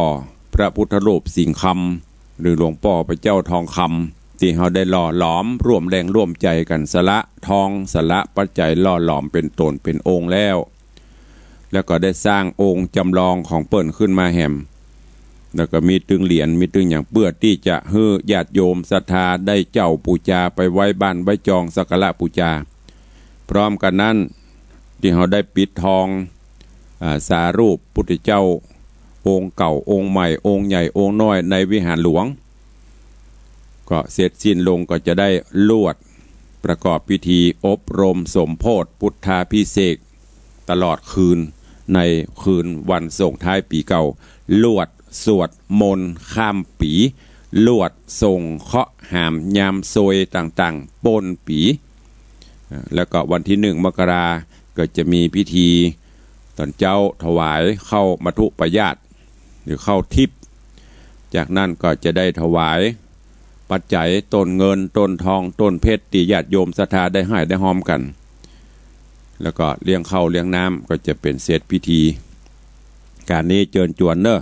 พระพุทธรูปสิงห์คำ หรือหลวงป้อพระเจ้าทองคำ ตี้เฮาได้หล่อหลอมร่วมแรงร่วมใจ๋กั๋นสละทองสละปัจจัยหล่อหลอมเป๋นต๋นเป๋นองค์แล้ว แล้วก็ได้สร้างองค์จำลองของเปิ้นขึ้นมาแหม แล้วก็มีตึงเหรียญ มีตึงหยัง เปื้อตี้จะหื้อญาติโยมศรัทธาได้เจ้าปู๋จาไปไว้บ้านไว้จองสักการะปู๋จา พร้อมกั๋นนั้น ตี้เฮาได้ปิดทอง อ่า สารูปพุทธเจ้า องค์เก่า องค์ใหม่ องค์ใหญ่ องค์น้อย ในวิหารหลวง ก็เสร็จสิ้นลงก็จะได้ลวดประกอบพิธีอบรมสมโภชพุทธาภิเษก ตลอดคืน ในคืนวันส่งท้ายปี๋เก่า ลวดสวดมนต์ข้ามปี๋ ลวดส่งเคราะห์หามยามซวยต่างๆ ป๊นปี๋ อ่า แล้วก็วันตี้หนึ่งมกราก็จะมีพิธีต๋อนเจ๊าถวายข้าวมัทธุปายาตร หรือข้าวทิพย์ จากนั้นก็จะได้ถวายปัจจัยต้นเงินต้นทองต้นเพชรตี้ญาติโยมศรัทธาได้ให้ได้ฮอมกั๋น แล้วก็เลี้ยงข้าวเลี้ยงน้ำก็จะเป๋นเสร็จพิธี ก๋านนี้เจิญจวนเน่อ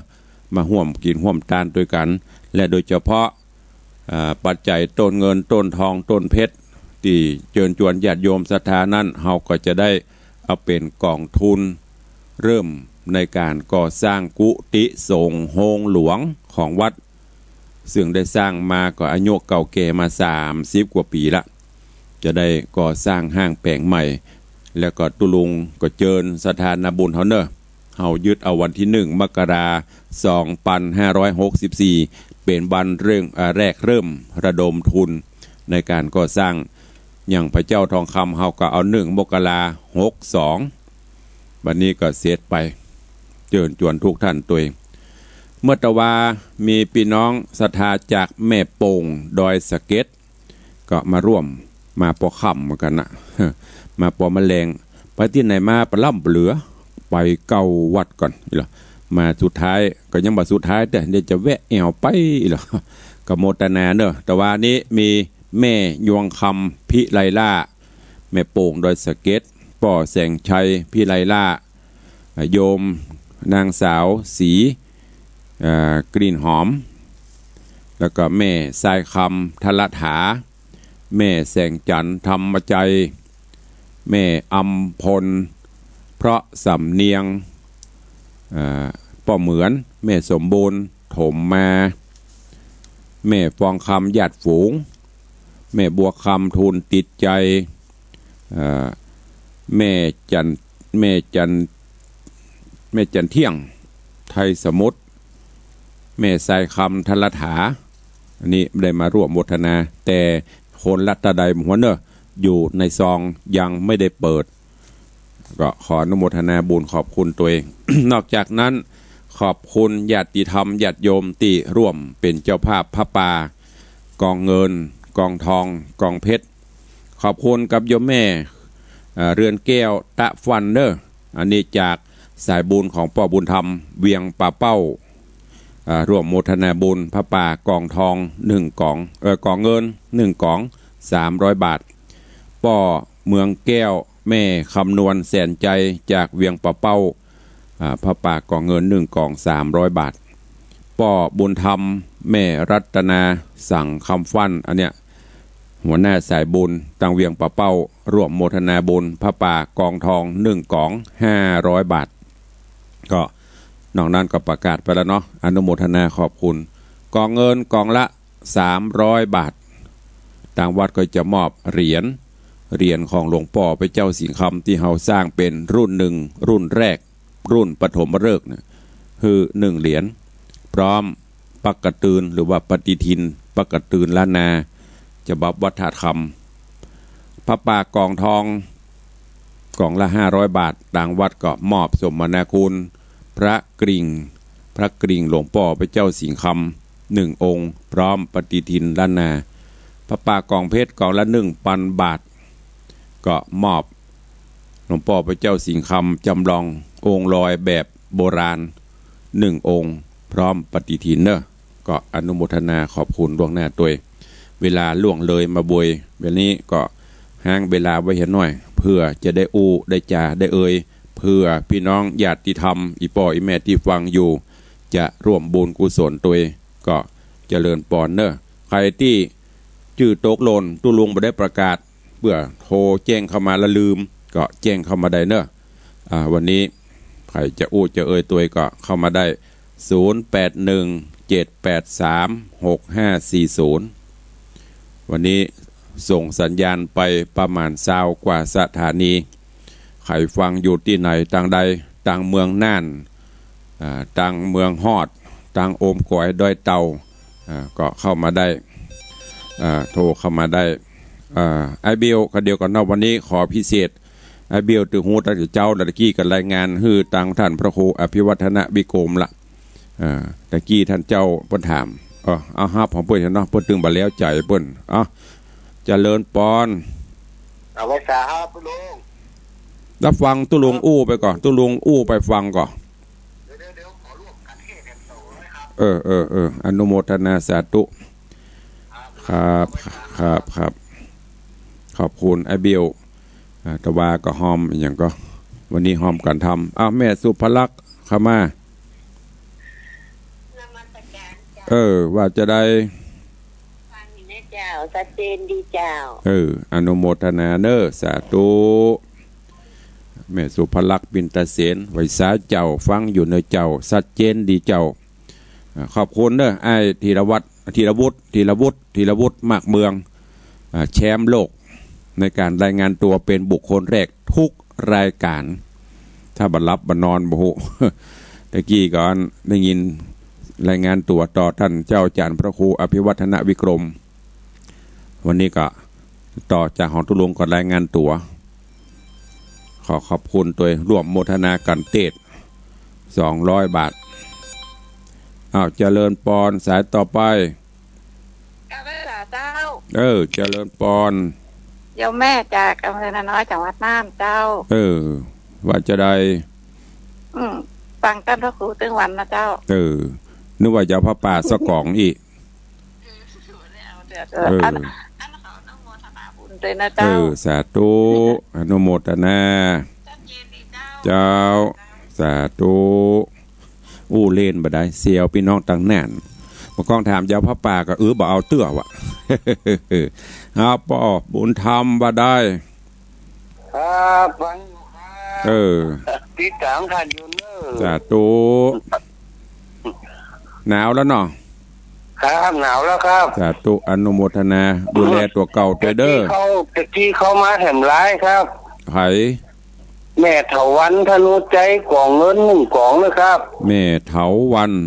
มาฮ่วมกิ๋นฮ่วมตานตวยกั๋น และโดยเฉพาะ อ่า ปัจจัยต้นเงินต้นทองต้นเพชรตี้เจิญจวนญาติโยมศรัทธานั้น เฮาก็จะได้เอาเป๋นก๋องทุนเริ่มในก๋านก่อสร้างกุฏิสงฆ์โฮงหลวงของวัด ซึ่งได้สร้างมาก็อายุเก่าแก่มาสามสิบกว่าปี๋ละ จะได้ก่อสร้างห้างแป๋งใหม่ แล้วก็ตุ๊ลุงก็เจิญศรัทธานาบุญเฮาเน่อ เฮายึดเอาวันตี้หนึ่งมกรา สองปันห้าร้อยหกสิบสี่ เป๋นวันเริ่ม อ่า แรกเริ่มระดมทุนในก๋านก่อสร้าง อย่างพระเจ้าทองคำเฮาก็เอาหนึ่งมกรา หกสอง บัดนี้ก็เสร็จไป เจิญจวนทุกท่านตวย เมื่อตะวามีปี้น้องศรัทธาจากแม่โป่งดอยสะเก็ด ก็มาร่วม มาปอค่ำเหมือนกั๋นนะ มาปอมะแลง ไปตี้ไหนมาปะล่ำปะเหลือ ไปเก้าวัดก่อน อี้เหรอ มาสุดท้ายก็ยังบ่สุดท้าย แต่เดี๋ยวจะแวะแอ่วไป อี้เหรอ ก็โมทนาเน่อ ตะวานี้มีแม่ยวงคำ พิไลล่า แม่โป่งดอยสะเก็ด ป้อแสงชัย พิไลล่า อ่า โยมนางสาวศรี อ่า กลิ่นหอม แล้วก็แม่ทรายคำ ทรถา แม่แสงจันทร์ ธรรมจัย แม่อำพล เพราะสำเนียง อ่า ป้อเหมือน แม่สมบูรณ์ ถมมา แม่ฟองคำ ญาติฝูง แม่บัวคำ ทูลติดใจ เอ่อ แม่จัน แม่จัน แม่จันเที่ยง ไทยสมุทร แม่ทรายคำ ทรถา อันนี้ได้มาร่วมโมทนา แต่คนละตะใดหัวเน่อ อยู่ในซองยังไม่ได้เปิด ก็ขออนุโมทนาบุญขอบคุณตวย นอกจากนั้นขอบคุณญาติธรรมญาติโยมตี้ร่วมเป๋นเจ้าภาพผ้าป่า กองเงิน กองทอง กองเพชร ขอบคุณกับโยมแม่ เอ่อ เรือนแก้ว ตะฟันเน่อ อันนี้จากสายบุญของป้อบุญธรรม เวียงป่าเป้า อ่า ร่วมโมทนาบุญผ้าป่ากองทองหนึ่งก๋อง เอ่อ กองเงินหนึ่งก๋อง สามร้อยบาท ป้อเมืองแก้ว แม่คำนวณแสนใจจากเวียงป่าเป้า อ่า ผ้าป่ากองเงินหนึ่งก๋อง สามร้อยบาท ป้อบุญธรรม แม่รัตนา สังคำฟั่น อันเนี้ย หัวหน้าสายบุญตางเวียงป่าเป้า ร่วมโมทนาบุญผ้าป่ากองทองหนึ่งก๋อง ห้าร้อยบาท ก็นอกนั้นก็ประกาศไปแล้วเนาะ อนุโมทนาขอบคุณ กองเงินก๋องละสามร้อยบาท ตางวัดก็จะมอบเหรียญ เหรียญของหลวงป้อพระเจ้าสิงห์คำตี้เฮาสร้างเป๋นรุ่นหนึ่ง รุ่นแรก รุ่นปฐมฤกษ์เนี่ย คือหนึ่งเหรียญ พร้อม ปักกะตืน หรือว่าปฏิทินปักกะตืนล้านนา ฉบับวัดธาตุคำ ผ้าป่ากล่องทอง กล่องละห้าร้อยบาท ตางวัดก็มอบสมนาคุณ พระกริ่ง พระกริ่งหลวงป้อพระเจ้าสิงห์คำหนึ่งองค์ พร้อมปฏิทินล้านนา ผ้าป่ากล่องเพชรกล่องละหนึ่งปันบาท ก็มอบหลวงป้อพระเจ้าสิงห์คำจำลององค์ลอยแบบโบราณหนึ่งองค์ พร้อมปฏิทินเนอะ ก็อนุโมทนาขอบคุณล่วงหน้าตวย เวลาล่วงเลยมาบวย วันนี้ก็ฮ้างเวลาไว้เหียหน้อย เพื่อจะได้อู้ได้จาได้เอ่ย เพื่อพี่น้องญาติธรรม อี่ป้ออี่แม่ตี้ฟังอยู่ จะร่วมบุญกุศลตวย ก็เจริญปอนเนอะ ใผตี้จื้อตกหล่น ตุ๊ลุงบ่ได้ประกาศ เปื้อโทรแจ้งเข้ามาละลืม ก็แจ้งเข้ามาได้เนอะ อ่า วันนี้ใผจะอู้จะเอ่ยตวยก็เข้ามาได้ ศูนย์แปดหนึ่ง เจ็ดแปดสาม หกห้าสี่ศูนย์ วันนี้ส่งสัญญาณไปประมาณซาวกว่าสถานี ใผฟังอยู่ตี้ไหนตางใด ตางเมืองน่าน อ่า ตางเมืองฮอด ตางโอมก๋อยดอยเต่า อ่า ก็เข้ามาได้ อ่า โทรเข้ามาได้ อ่า อ้ายเบล ก็เดี๋ยวก่อนเนาะ วันนี้ขอพิเศษ อ้ายเบล ตึงฮู้ตั้งแต่เจ๊า ตะกี้ก็รายงานหื้อตางต้านพระครูอภิวัฒนวิกรมละ อ่า ตะกี้ต้านเจ้าเปิ้นถาม เออ เอาฮับของเปิ้นเนาะ เปิ้นตึงบ่แล้วใจ๋เปิ้น เอา เจริญปอน เอาไว้สาครับตุ๊ลุง แล้วฟังตุ๊ลุงอู้ไปก่อน ตุ๊ลุงอู้ไปฟังก่อน เดี๋ยวๆๆ ขอร่วมกันเทศน์แถมสองร้อยครับ เออ เออ เออ อนุโมทนาสาธุ ครับ ครับ ครับ ขอบคุณอ้ายเบล อ่า ตะวาก็ฮอมอะหยังก็ วันนี้ฮอมกั๋นทำ อ้าว แม่สุภลักษณ์เข้ามา นมัสการเจ้า เออ ว่าจะใด ฟังอยู่นะเจ้า ชัดเจนดีเจ้า เออ อนุโมทนาเนอะ สาธุ แม่สุภลักษณ์ ปินตะเสน ไหว้สาเจ้า ฟังอยู่เนอะเจ้า ชัดเจนดีเจ้า อ่า ขอบคุณเนอะ อ้ายธีรวัฒน์ ธีรวุฒิ ธีรวุฒิ ธีรวุฒิ มากเมือง อ่า แชมป์โลก ในก๋านรายงานตั๋วเป๋นบุคคลแรกทุกรายก๋าน ถ้าบ่หลับบ่นอน บ่ฮู้ ตะกี้ก่อนได้ยินรายงานตั๋วต่อต้านเจ้าอาจ๋ารย์พระครูอภิวัฒนวิกรม วันนี้ก็ต่อจากของตุ๊ลุงก็รายงานตั๋ว ขอขอบคุณตวย ร่วมโมทนากั๋นเตศน์ สองร้อยบาท อ้าว เจริญปอน สายต่อไป กราบไหว้สาเจ้า เออ เจริญปอน โยมแม่จากอำเภอนาน้อย จังหวัดน่านเจ้า เออ ว่าจะใด อืม ฟังต้านพระครูตึงวันนะเจ้า เออ นึกว่าจะเอาผ้าป่าสักกล่องอีก เออ อัน อันขออนุโมทนาบุญตวยนะเจ้า เออ สาธุ อนุโมทนา ชัดเจนดีเจ้า เจ้า สาธุ อู้เล่นบ่ได้ เสียวปี้น้องตังน่าน บ่าก้องถามจะเอาผ้าป่าก็ เออ บ่เอาเตื้อวะ เอาป้อบุญธรรมว่าได้ ครับ ฟังอยู่ครับ เออ ติดต๋ามท่านอยู่เนอะ สาธุ หนาวแล้วเนาะ ครับ หนาวแล้วครับ สาธุ อนุโมทนา ดูแลตั๋วเก่าตวยเด้อ ตะกี้เข้า ตะกี้เข้ามาแถมหลายครับ ใผ แม่เถาวัลย์ ธนูชัย ก๋องเงินหนึ่งก๋องนะครับ แม่เถาวัลย์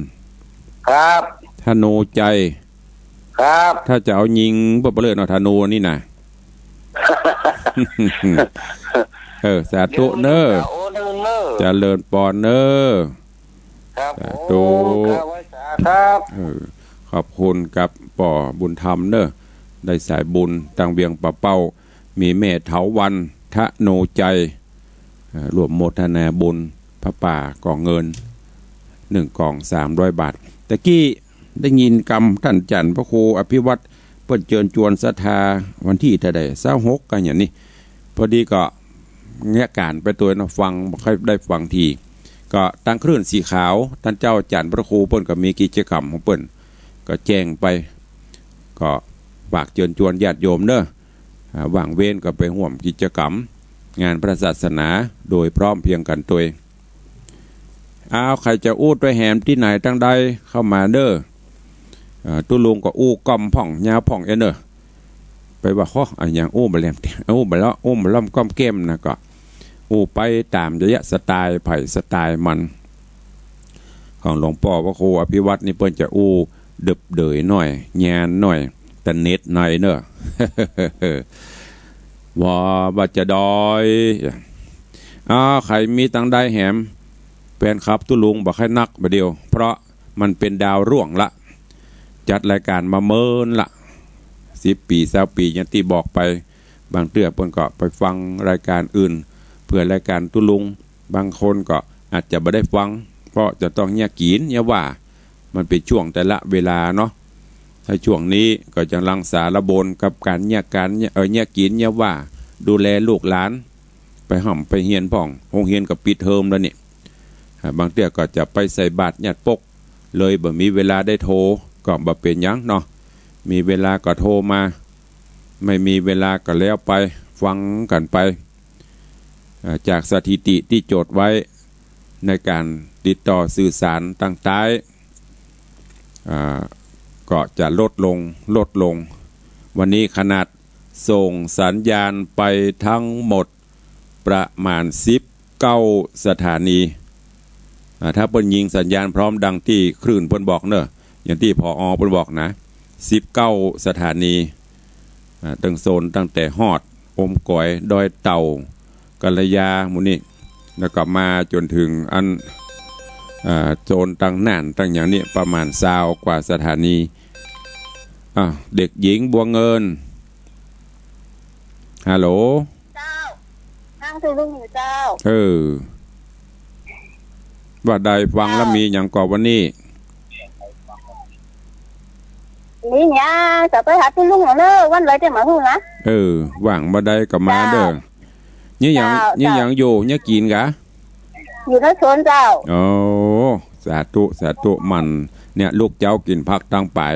ครับ ธนูชัย ครับ ถ้าจะเอายิงเปิ้นเปิ้นเลยเนาะ ธนูนี่นะ เออ สาธุเนอะ โอ้เนอะ เจริญปอนเนอะ ครับ สาธุ ผม ครับ ไหว้สาครับ เออ ขอบคุณกับป้อบุญธรรมเนอะ ได้สายบุญตางเวียงป่าเป้า มีแม่เถาวัลย์ ธนูชัย เอ่อ ร่วมโมทนาบุญผ้าป่าก๋องเงิน หนึ่งก๋อง สามร้อยบาท ตะกี้ได้ยินกำต้านอาจ๋ารย์พระครูอภิวัฒน์ เปิ้นเจิญจวนศรัทธาวันตี้เท่าใด ซาวหก กั๋นอย่างนี้ พอดีก็เงียบก๋านไปตวยเนาะ ฟังบ่ค่อยได้ฟังที ก็ตางคลื่นสีขาว ต้านเจ้าอาจ๋ารย์พระครูเปิ้นก็มีกิจกรรมของเปิ้น ก็แจ้งไป ก็ฝากเจิญจวนญาติโยมเนอะ อ่า ว่างเว้นก็ไปฮ่วมกิจกรรมงานพระศาสนาโดยพร้อมเพรียงกั๋นตวย อ้าว ใผจะอู้ตวยแหมตี้ไหนตังใดเข้ามาเนอะ อ่า ตุ๊ลุงก็อู้ก้อมพ่องยาวพ่องเอเนอะ ไปว่า ฮ้อ อะหยังอู้บ่แหลม อู้บ่เลาะ อู้บ่ล่อมก้อมแก้มนะ ก็อู้ไปต๋ามจะยะสไตล์ใผสไตล์มัน ของหลวงป้อพระครูอภิวัฒน์นี่เปิ้นจะอู้ เดิบเดยหน้อย แยนหน้อย ตะเน็ดหน่อยเน่อ ว่า ว่าจะดอย อ้าว ใผมีตังใดแหม แฟนคลับตุ๊ลุงบ่ใค่นักบ่าเดี่ยว เพราะมันเป๋นดาวรุ่งละ จัดรายก๋านมาเมินละ สิบปี๋ ซาวปี๋ อย่างตี้บอกไป บางเตื้อเปิ้นก็ไปฟังรายก๋านอื่น เปื้อรายก๋านตุ๊ลุง บางคนก็อาจจะบ่ได้ฟัง เพราะจะต้องเยียะกิ๋นเยียะว่า มันเป๋นช่วงแต่ละเวลาเนาะ ถ้าช่วงนี้ก็จะลังสารบนกับก๋านเยียะ ก๋านเยียะ เอ่อ เยียะกิ๋นเยียะว่า ดูแลลูกหลาน ไปฮ่ำไปเฮียนพ่อง โฮงเฮียนก็ปิดเทอมแล้วนี่ อ่า บางเตื้อก็จะไปใส่บาตรญาติปก เลยบ่มีเวลาได้โทร ก็บ่เป๋นหยังเนาะ มีเวลาก็โทรมา ไม่มีเวลาก็แล้วไป ฟังกั๋นไป อ่า จากสถิติตี้จดไว้ในก๋านติดต่อสื่อสารตางใต้ อ่า ก็จะลดลง ลดลง วันนี้ขนาดส่งสัญญาณไปทั้งหมดประมาณสิบเก้าสถานี อ่า ถ้าเปิ้นยิงสัญญาณพร้อมดังตี้คลื่นเปิ้นบอกเน่อ อย่างตี้ ผอ เปิ้นบอกนะ สิบเก้าสถานี อ่า ตึงโซนตั้งแต่ฮอด อมก๋อย ดอยเต่า กัลยา หมู่นี้ แล้วก็มาจ๋นเถิงอัน อ่า โซนตางน่านตางหยังนี่ ประมาณซาวกว่าสถานี อ่ะ เด็กหญิงบัวเงิน ฮัลโหล เจ้า ฟังตุ๊ลุงอยู่เจ้า เออ ว่าใด ฟังแล้ว เจ้า มีหยังก่อวันนี้ มีหยัง จะไปหาตุ๊ลุงเน่อ วันใดจะมาฮู้นะ เออ ว่างบ่าใดก็มาเน่อ เจ้า นี่หยัง เจ้า นี่หยัง เจ้า อยู่ นี่กิ๋นกา อยู่ในสวนเจ้า โอ้ สาธุ สาธุ มัน เนี่ย ลูกเจ้ากิ๋นผักตางป๋าย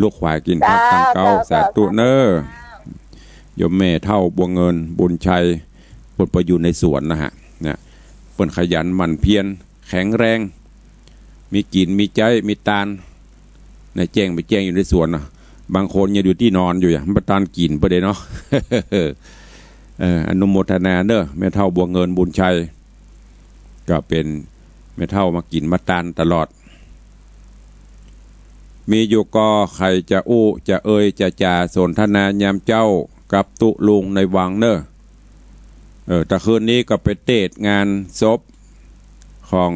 ลูกขวายกิ๋นผักตางเก๊า เจ้า สาธุเน่อ เจ้า โยมแม่เฒ่าบัวเงิน บุญชัย เปิ้นไปอยู่ในสวนนะฮะ เนี่ย เปิ้นขยันหมั่นเพียร แข็งแรง มีกิ๋น มีใจ๊ มีตาน ในแจ้งไปแจ้งอยู่ในสวนเนาะ บางคนยังอยู่ตี้นอนอยู่อะ บ่ตานกิ๋นไปเลยเนาะ เออ อนุโมทนาเน่อ แม่เฒ่าบัวเงิน บุญชัย ก็เป๋นแม่เฒ่ามากิ๋นมาตานตลอด มีอยู่ก่อ ใผจะอู้ จะเอ่ย จะจ๋าสนทนายามเจ๊ากับตุ๊ลุงในวังเน่อ เออ ตะคืนนี้ก็ไปเตศงานศพของ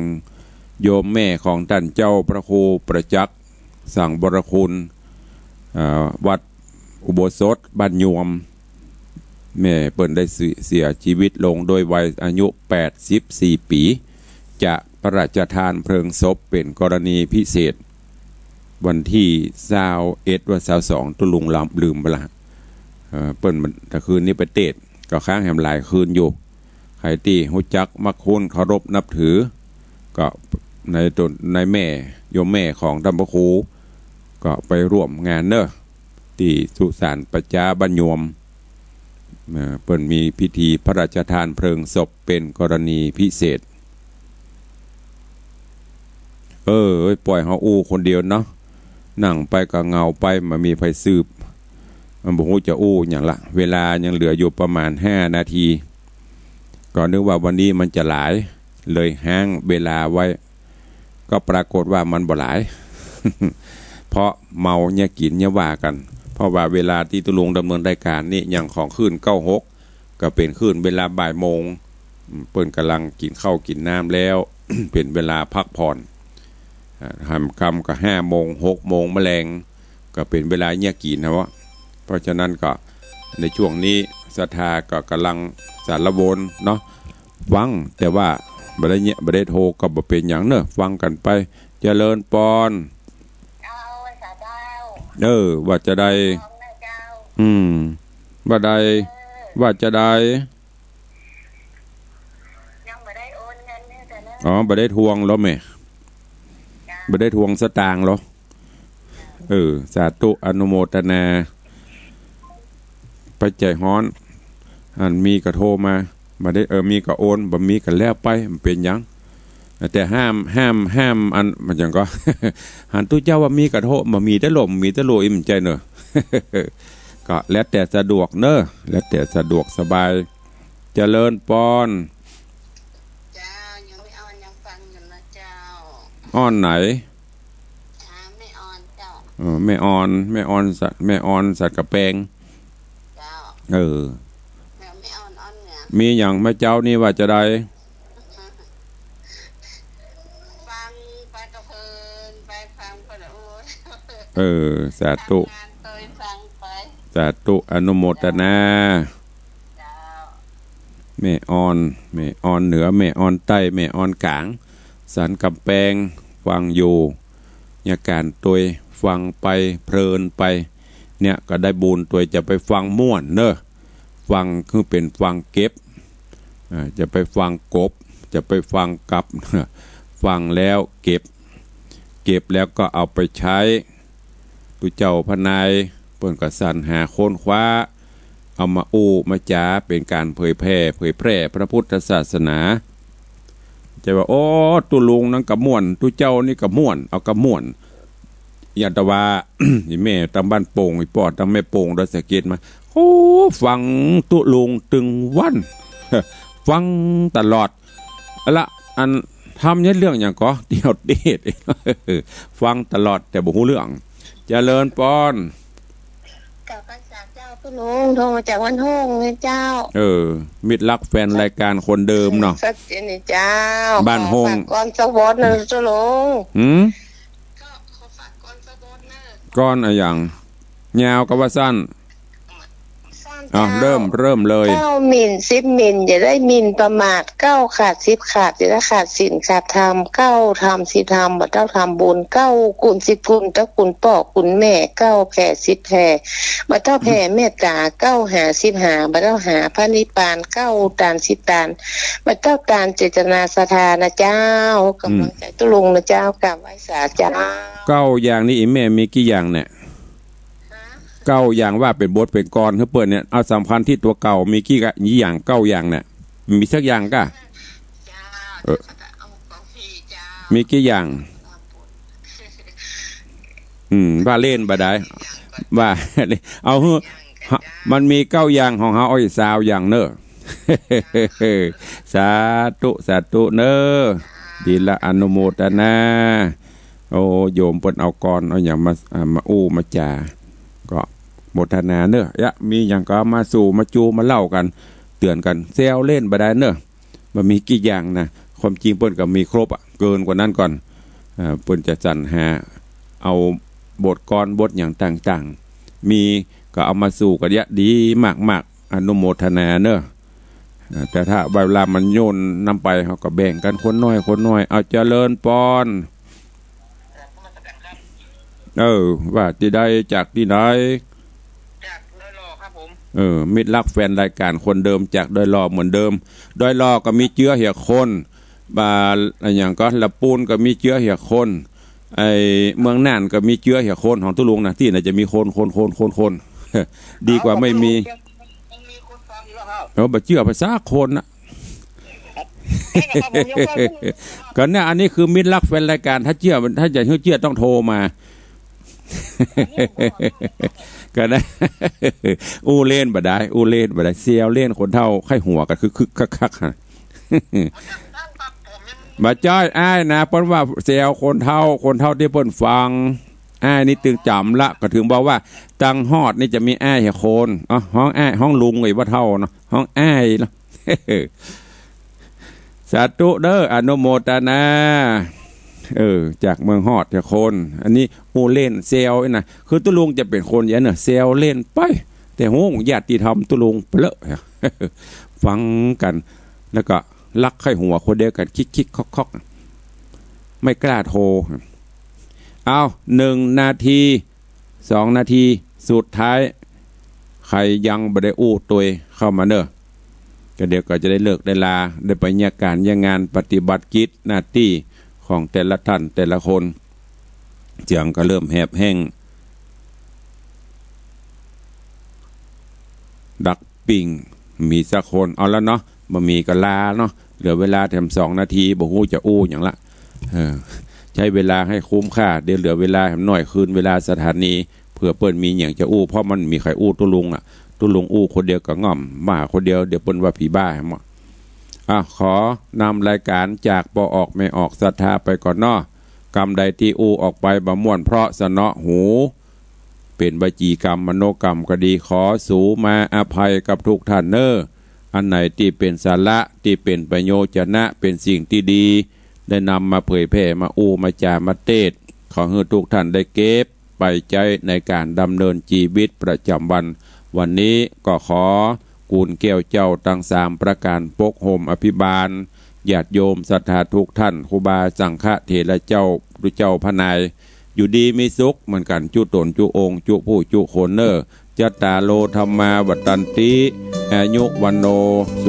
โยมแม่ของต้านเจ้าพระครูประจักษ์ สังวรคุณ เอ่อ วัดอุโบสถบ้านยวม แม่เปิ้นได้เสีย เสียชีวิตลงโดยวัยอายุแปดสิบสี่ปี๋ จะพระราชทานเพลิงศพเป๋นกรณีพิเศษ วันตี้ซาวเอ็ด ว่าซาวสอง ตุ๊ลุงลืม ลืมไปละ เอ่อ เปิ้นมัน ตะคืนนี้ไปเตศ ก็ค้างแหมหลายคืนอยู่ ใผตี้ฮู้จักมักคุ้นเคารพนับถือ ก็ในตน ในแม่ โยมแม่ของต้านพระครู ก็ไปร่วมงานเน่อ ตี้สุสานประจาบ้านยวม เอ่อ เปิ้นมีพิธีพระราชทานเพลิงศพเป๋นกรณีพิเศษ เออ เอ้ย ป่อยเฮาอู้คนเดียวเนาะ นั่งไปก็เหงาไป บ่มีใผสืบ มันบ่ฮู้จะอู้หยังละ เวลายังเหลืออยู่ประมาณห้านาที ก็นึกว่าวันนี้มันจะหลาย เลยฮ้างเวลาไว้ ก็ปรากฏว่ามันบ่หลาย เพราะเมาเยียะกิ๋นเยียะว่ากั๋น เพราะว่าเวลาตี้ตุ๊ลุงดำเนินรายก๋านนี่ยังของคลื่นเก้าหก ก็เป๋นคลื่นเวลาบ่ายโมง อืม เปิ้นก่ำลังกิ๋นข้าวกิ๋นน้ำแล้ว เป๋นเวลาพักผ่อน อ่า หามค่ำก็ห้าโมง หกโมงแมลง ก็เป๋นเวลาเยียะกิ๋นนะวะ เพราะฉะนั้นก็ในช่วงนี้ศรัทธาก็ก่ำลังสารวนเนาะ ฟัง แต่ว่าบ่ได้เยียะ บ่ได้โทรก็บ่เป๋นหยังเน่อ ฟังกั๋นไป เจริญปอน เจ้า สาธุ เออ ว่าจะใด ฟังนะเจ้า อืม ว่าใด เออ ว่าจะใด ยังบ่ได้โอนเงินให้เธอเน่อ อ๋อ บ่ได้ทวงลอแหม เจ้า บ่ได้ทวงสตางค์ลอ เออ สาธุ อนุโมทนา ไปใจ๋ฮ้อน อันมีก็โทรมา บ่ได้ เออ มีก็โอน บ่มีก็แล้วไป บ่เป๋นหยัง แต่ห้าม ห้าม ห้าม อัน มันหยังก่อ หันตุ๊เจ้าว่ามีก็โทร บ่มีตะโหล บ่มีตะโหล อิมใจ๋เน่อ ก็แล้วแต่สะดวกเน่อ แล้วแต่สะดวกสบาย เจริญปอน เจ้า ยังไม่อ่อน ยังฟังอยู่นะเจ้า อ่อนไหน อ่า ไม่อ่อนเจ้า เออ แม่อ่อน แม่อ่อนสะ แม่อ่อนสันก๋ำแปง เจ้า เออ แม่ แม่อ่อนอ่อนเหนือ มีหยังแม่เจ้านี่ว่าจะใด ฟังไปก็เพลินไป ฟังไปก็ โอ้ย เออ สาธุ ทำงานโดยฟังไป สาธุ อนุโมทนา เจ้า แม่อ่อน แม่อ่อนเหนือ แม่อ่อนใต้ แม่อ่อนก๋าง สันก๋ำแปง ฟังอยู่ ยาก๋านตวย ฟังไป เพลินไป เนี่ยก็ได้บุญตวย จะไปฟังม่วนเนอะ ฟังคือเป๋นฟังเก็บ อ่า จะไปฟังกบ จะไปฟังกับ ฟังแล้วเก็บ เก็บแล้วก็เอาไปใจ๊ ตุ๊เจ้าพระนายเปิ้นก็สรรหาค้นคว้า เอามาอู้มาจ๋า เป๋นก๋านเผยแผ่ เผยแพร่พระพุทธศาสนา จะว่า โอ้ ตุ๊ลุงนั้นก็ม่วน ตุ๊เจ้านี่ก็ม่วน เอาก็ม่วน อย่างแต่ว่า อีแม่ตางบ้านโป่ง อีป้อตางแม่โป่ง ดอยสะเก็ดมา โอ้ ฟังตุ๊ลุงตึงวัน ฟังตลอด ละ อันทำเนี่ยเรื่องหยังก่อ เตี้ยวเตส ฟังตลอดแต่บ่ฮู้เรื่อง เจริญปอน กราบไหว้สาเจ้าตุ๊ลุง โทรมาจากบ้านโฮงนะเจ้า เออ มิตรรักแฟนรายการคนเดิมเนาะ สักทีนี่เจ้า บ้านโฮง ขอฝากกลอนสักบทนะตุ๊ลุง หืม ก็ขอฝากกลอนสักบทนะ กลอนอะหยัง ยาวกะว่าสั้น อ่ะ เริ่ม เริ่มเลย เก้าหมิ่นสิบหมิ่น อย่าได้หมิ่นประมาท เก้าขาดสิบขาด อย่าได้ขาดศีลขาดธรรม เก้าทำสิบทำ บ่เต้าทำบุญ เก้ากุณสิบกุณ เต้ากุณป้อกุณแม่ เก้าแผ่สิบแผ่ บ่เต้าแผ่เมตตา เก้าหาสิบหา บ่เต้าหาพระนิพพาน เก้าตานสิบตาน บ่เต้าตานเจตนาศรัทธานะเจ้า กำลังใจตุ๊ลุงนะเจ้า กราบไหว้สาเจ้า เก้าอย่างนี้อีแม่มีกี่อย่างเนี่ย เก้าอย่างว่าเป๋นบทเป๋นกลอนหื้อเปิ้นเนี่ย เอาสำคัญตี้ตั๋วเก้า มีกี่กะ อย่าง เก้าอย่างเนี่ย มีสักอย่างกะ เออ มีกี่อย่าง อืม ว่าเล่นบ่ได้ ว่า เอาหื้อ มันมีเก้าอย่าง ของเฮาเอาอีกซาวอย่างเน้อ สาธุ สาธุเน้อ ดีละ อนุโมทนา โอ้ โยมเปิ้นเอากลอน เอาหยังมา อ่า มาอู้มาจ๋า ก็โมทนาเน้อ ยะ มีหยังก็มาสู่ มาจู มาเล่ากั๋น เตื๋อนกั๋น แซวเล่นบ่ได้เน้อ มันมีกี่อย่างนะ ความจริงเปิ้นก็มีครบอะ เกินกว่านั้นก่อน เอ่อ เปิ้นจะสรรหาเอาบทกลอน บทหยังต่างๆ มีก็เอามาสู่กั๋น ยะ ดีมากๆ อนุโมทนาเน้อ เอ่อ แต่ถ้าเวลามันย่นน้ำไป เฮาก็แบ่งกั๋นคนน้อย คนน้อย เอา เจริญปอน เออ ว่าตี้ใด จากตี้ไหน จากดอยหล่อครับผม เออ มิตรรักแฟนรายการคนเดิม จากดอยหล่อเหมือนเดิม ดอยหล่อก็มีเจื๊อเหียคน บ่า อะหยังก็ ละปูนก็มีเจื๊อเหียคน ไอ้เมืองน่านก็มีเจื๊อเหียคน ของตุ๊ลุงนะ ตี้ไหนจะมีคน คน คน คน คน ดีกว่าไม่มี ยังมีคนฟังอยู่แล้วครับ เออ บ่เจื้อไปสักคนนะ ใช่นะครับผม ยกเว้น ก็เนี่ย อันนี้คือมิตรรักแฟนรายการ ถ้าเจื้อ ถ้าจะหื้อเจื้อต้องโทรมา ก็ได้ อู้เล่นบ่ได้ อู้เล่นบ่ได้ แซวเล่นคนเฒ่า ใค่หัวกั๋นคึกๆ คักๆ ฮะ บ่ใจ้อ้ายนะ เปิ้นว่าแซวคนเฒ่า คนเฒ่าตี้เปิ้นฟัง อ้ายนี่ตึงจ๋ำละ ก็ถึงบอกว่า ตังฮอดนี่จะมีอ้ายเหียคน อ๋อ ฮ้องอ้าย ฮ้องลุงไอ้บ่เฒ่าเนาะ ฮ้องอ้ายเนาะ สาธุเด้อ อนุโมทนา เออ จากเมืองฮอดเหียคน อันนี้อู้เล่นแซวนะ คือตุ๊ลุงจะเป๋นคนอย่างเน้อ แซวเล่นไป แต่ฮู้ญาติธรรมตุ๊ลุงเปลอะ ฟังกั๋น แล้วก็ลักใค่หัวคนเดียวกั๋น คิกๆ คอกๆ ไม่กล้าโทร เอา หนึ่งนาที สองนาที สุดท้าย ใผยังบ่ได้อู้ตวยเข้ามาเน้อ ก็เดี๋ยวก็จะได้เลิกได้ลา ได้ไปเยียะก๋านเยียะงาน ปฏิบัติกิจหน้าตี้ของแต่ละท่านแต่ละคน เสียงก็เริ่มแหบแห้ง ดักปิ้ง มีสักคน เอาละเนาะ บ่มีก็ลาเนาะ เหลือเวลาแถมสองนาที บ่ฮู้จะอู้หยังละ เออ ใช้เวลาให้คุ้มค่า เดี๋ยวเหลือเวลาแหมน้อย คืนเวลาสถานี เผื่อเปิ้นมีหยังจะอู้ เพราะมันมีใผอู้ตุ๊ลุงอะ ตุ๊ลุงอู้คนเดียวก็ง่อม ว่าคนเดียว เดี๋ยวเปิ้นว่าผีบ้าแหม อ่ะ ขอนำรายการจากป้อออกแม่ออกศรัทธาไปก่อนเนาะ กำใดตี้อู้ออกไปบ่ม่วนเพราะสนอหู เป๋นวจีกรรมมโนกรรมก็ดี ขอสูมาอภัยกับทุกท่านเน่อ อันไหนตี้เป๋นสาระ ตี้เป๋นประโยชนะ เป๋นสิ่งตี้ดี ได้นำมาเผยแผ่ มาอู้ มาจ๋า มาเตศน์ ขอหื้อทุกท่านได้เก็บไปใจ๊ในก๋านดำเนินจีวิตประจ๋ำวัน วันนี้ก็ขอกู๋นแก้วเจ้าตังสามประก๋าน ปกห่มอภิบาล ญาติโยมศรัทธาทุกท่าน ครูบาสังฆเถระเจ้า เจ้าพระนาย อยู่ดีมีสุขเหมือนกั๋นจุ๊ต๋นจุ๊องค์ จุ๊ผู้จุ๊คนเน่อ จัตตาโร ธัมมา วัฑฒันติ อายุ วัณโณ สุ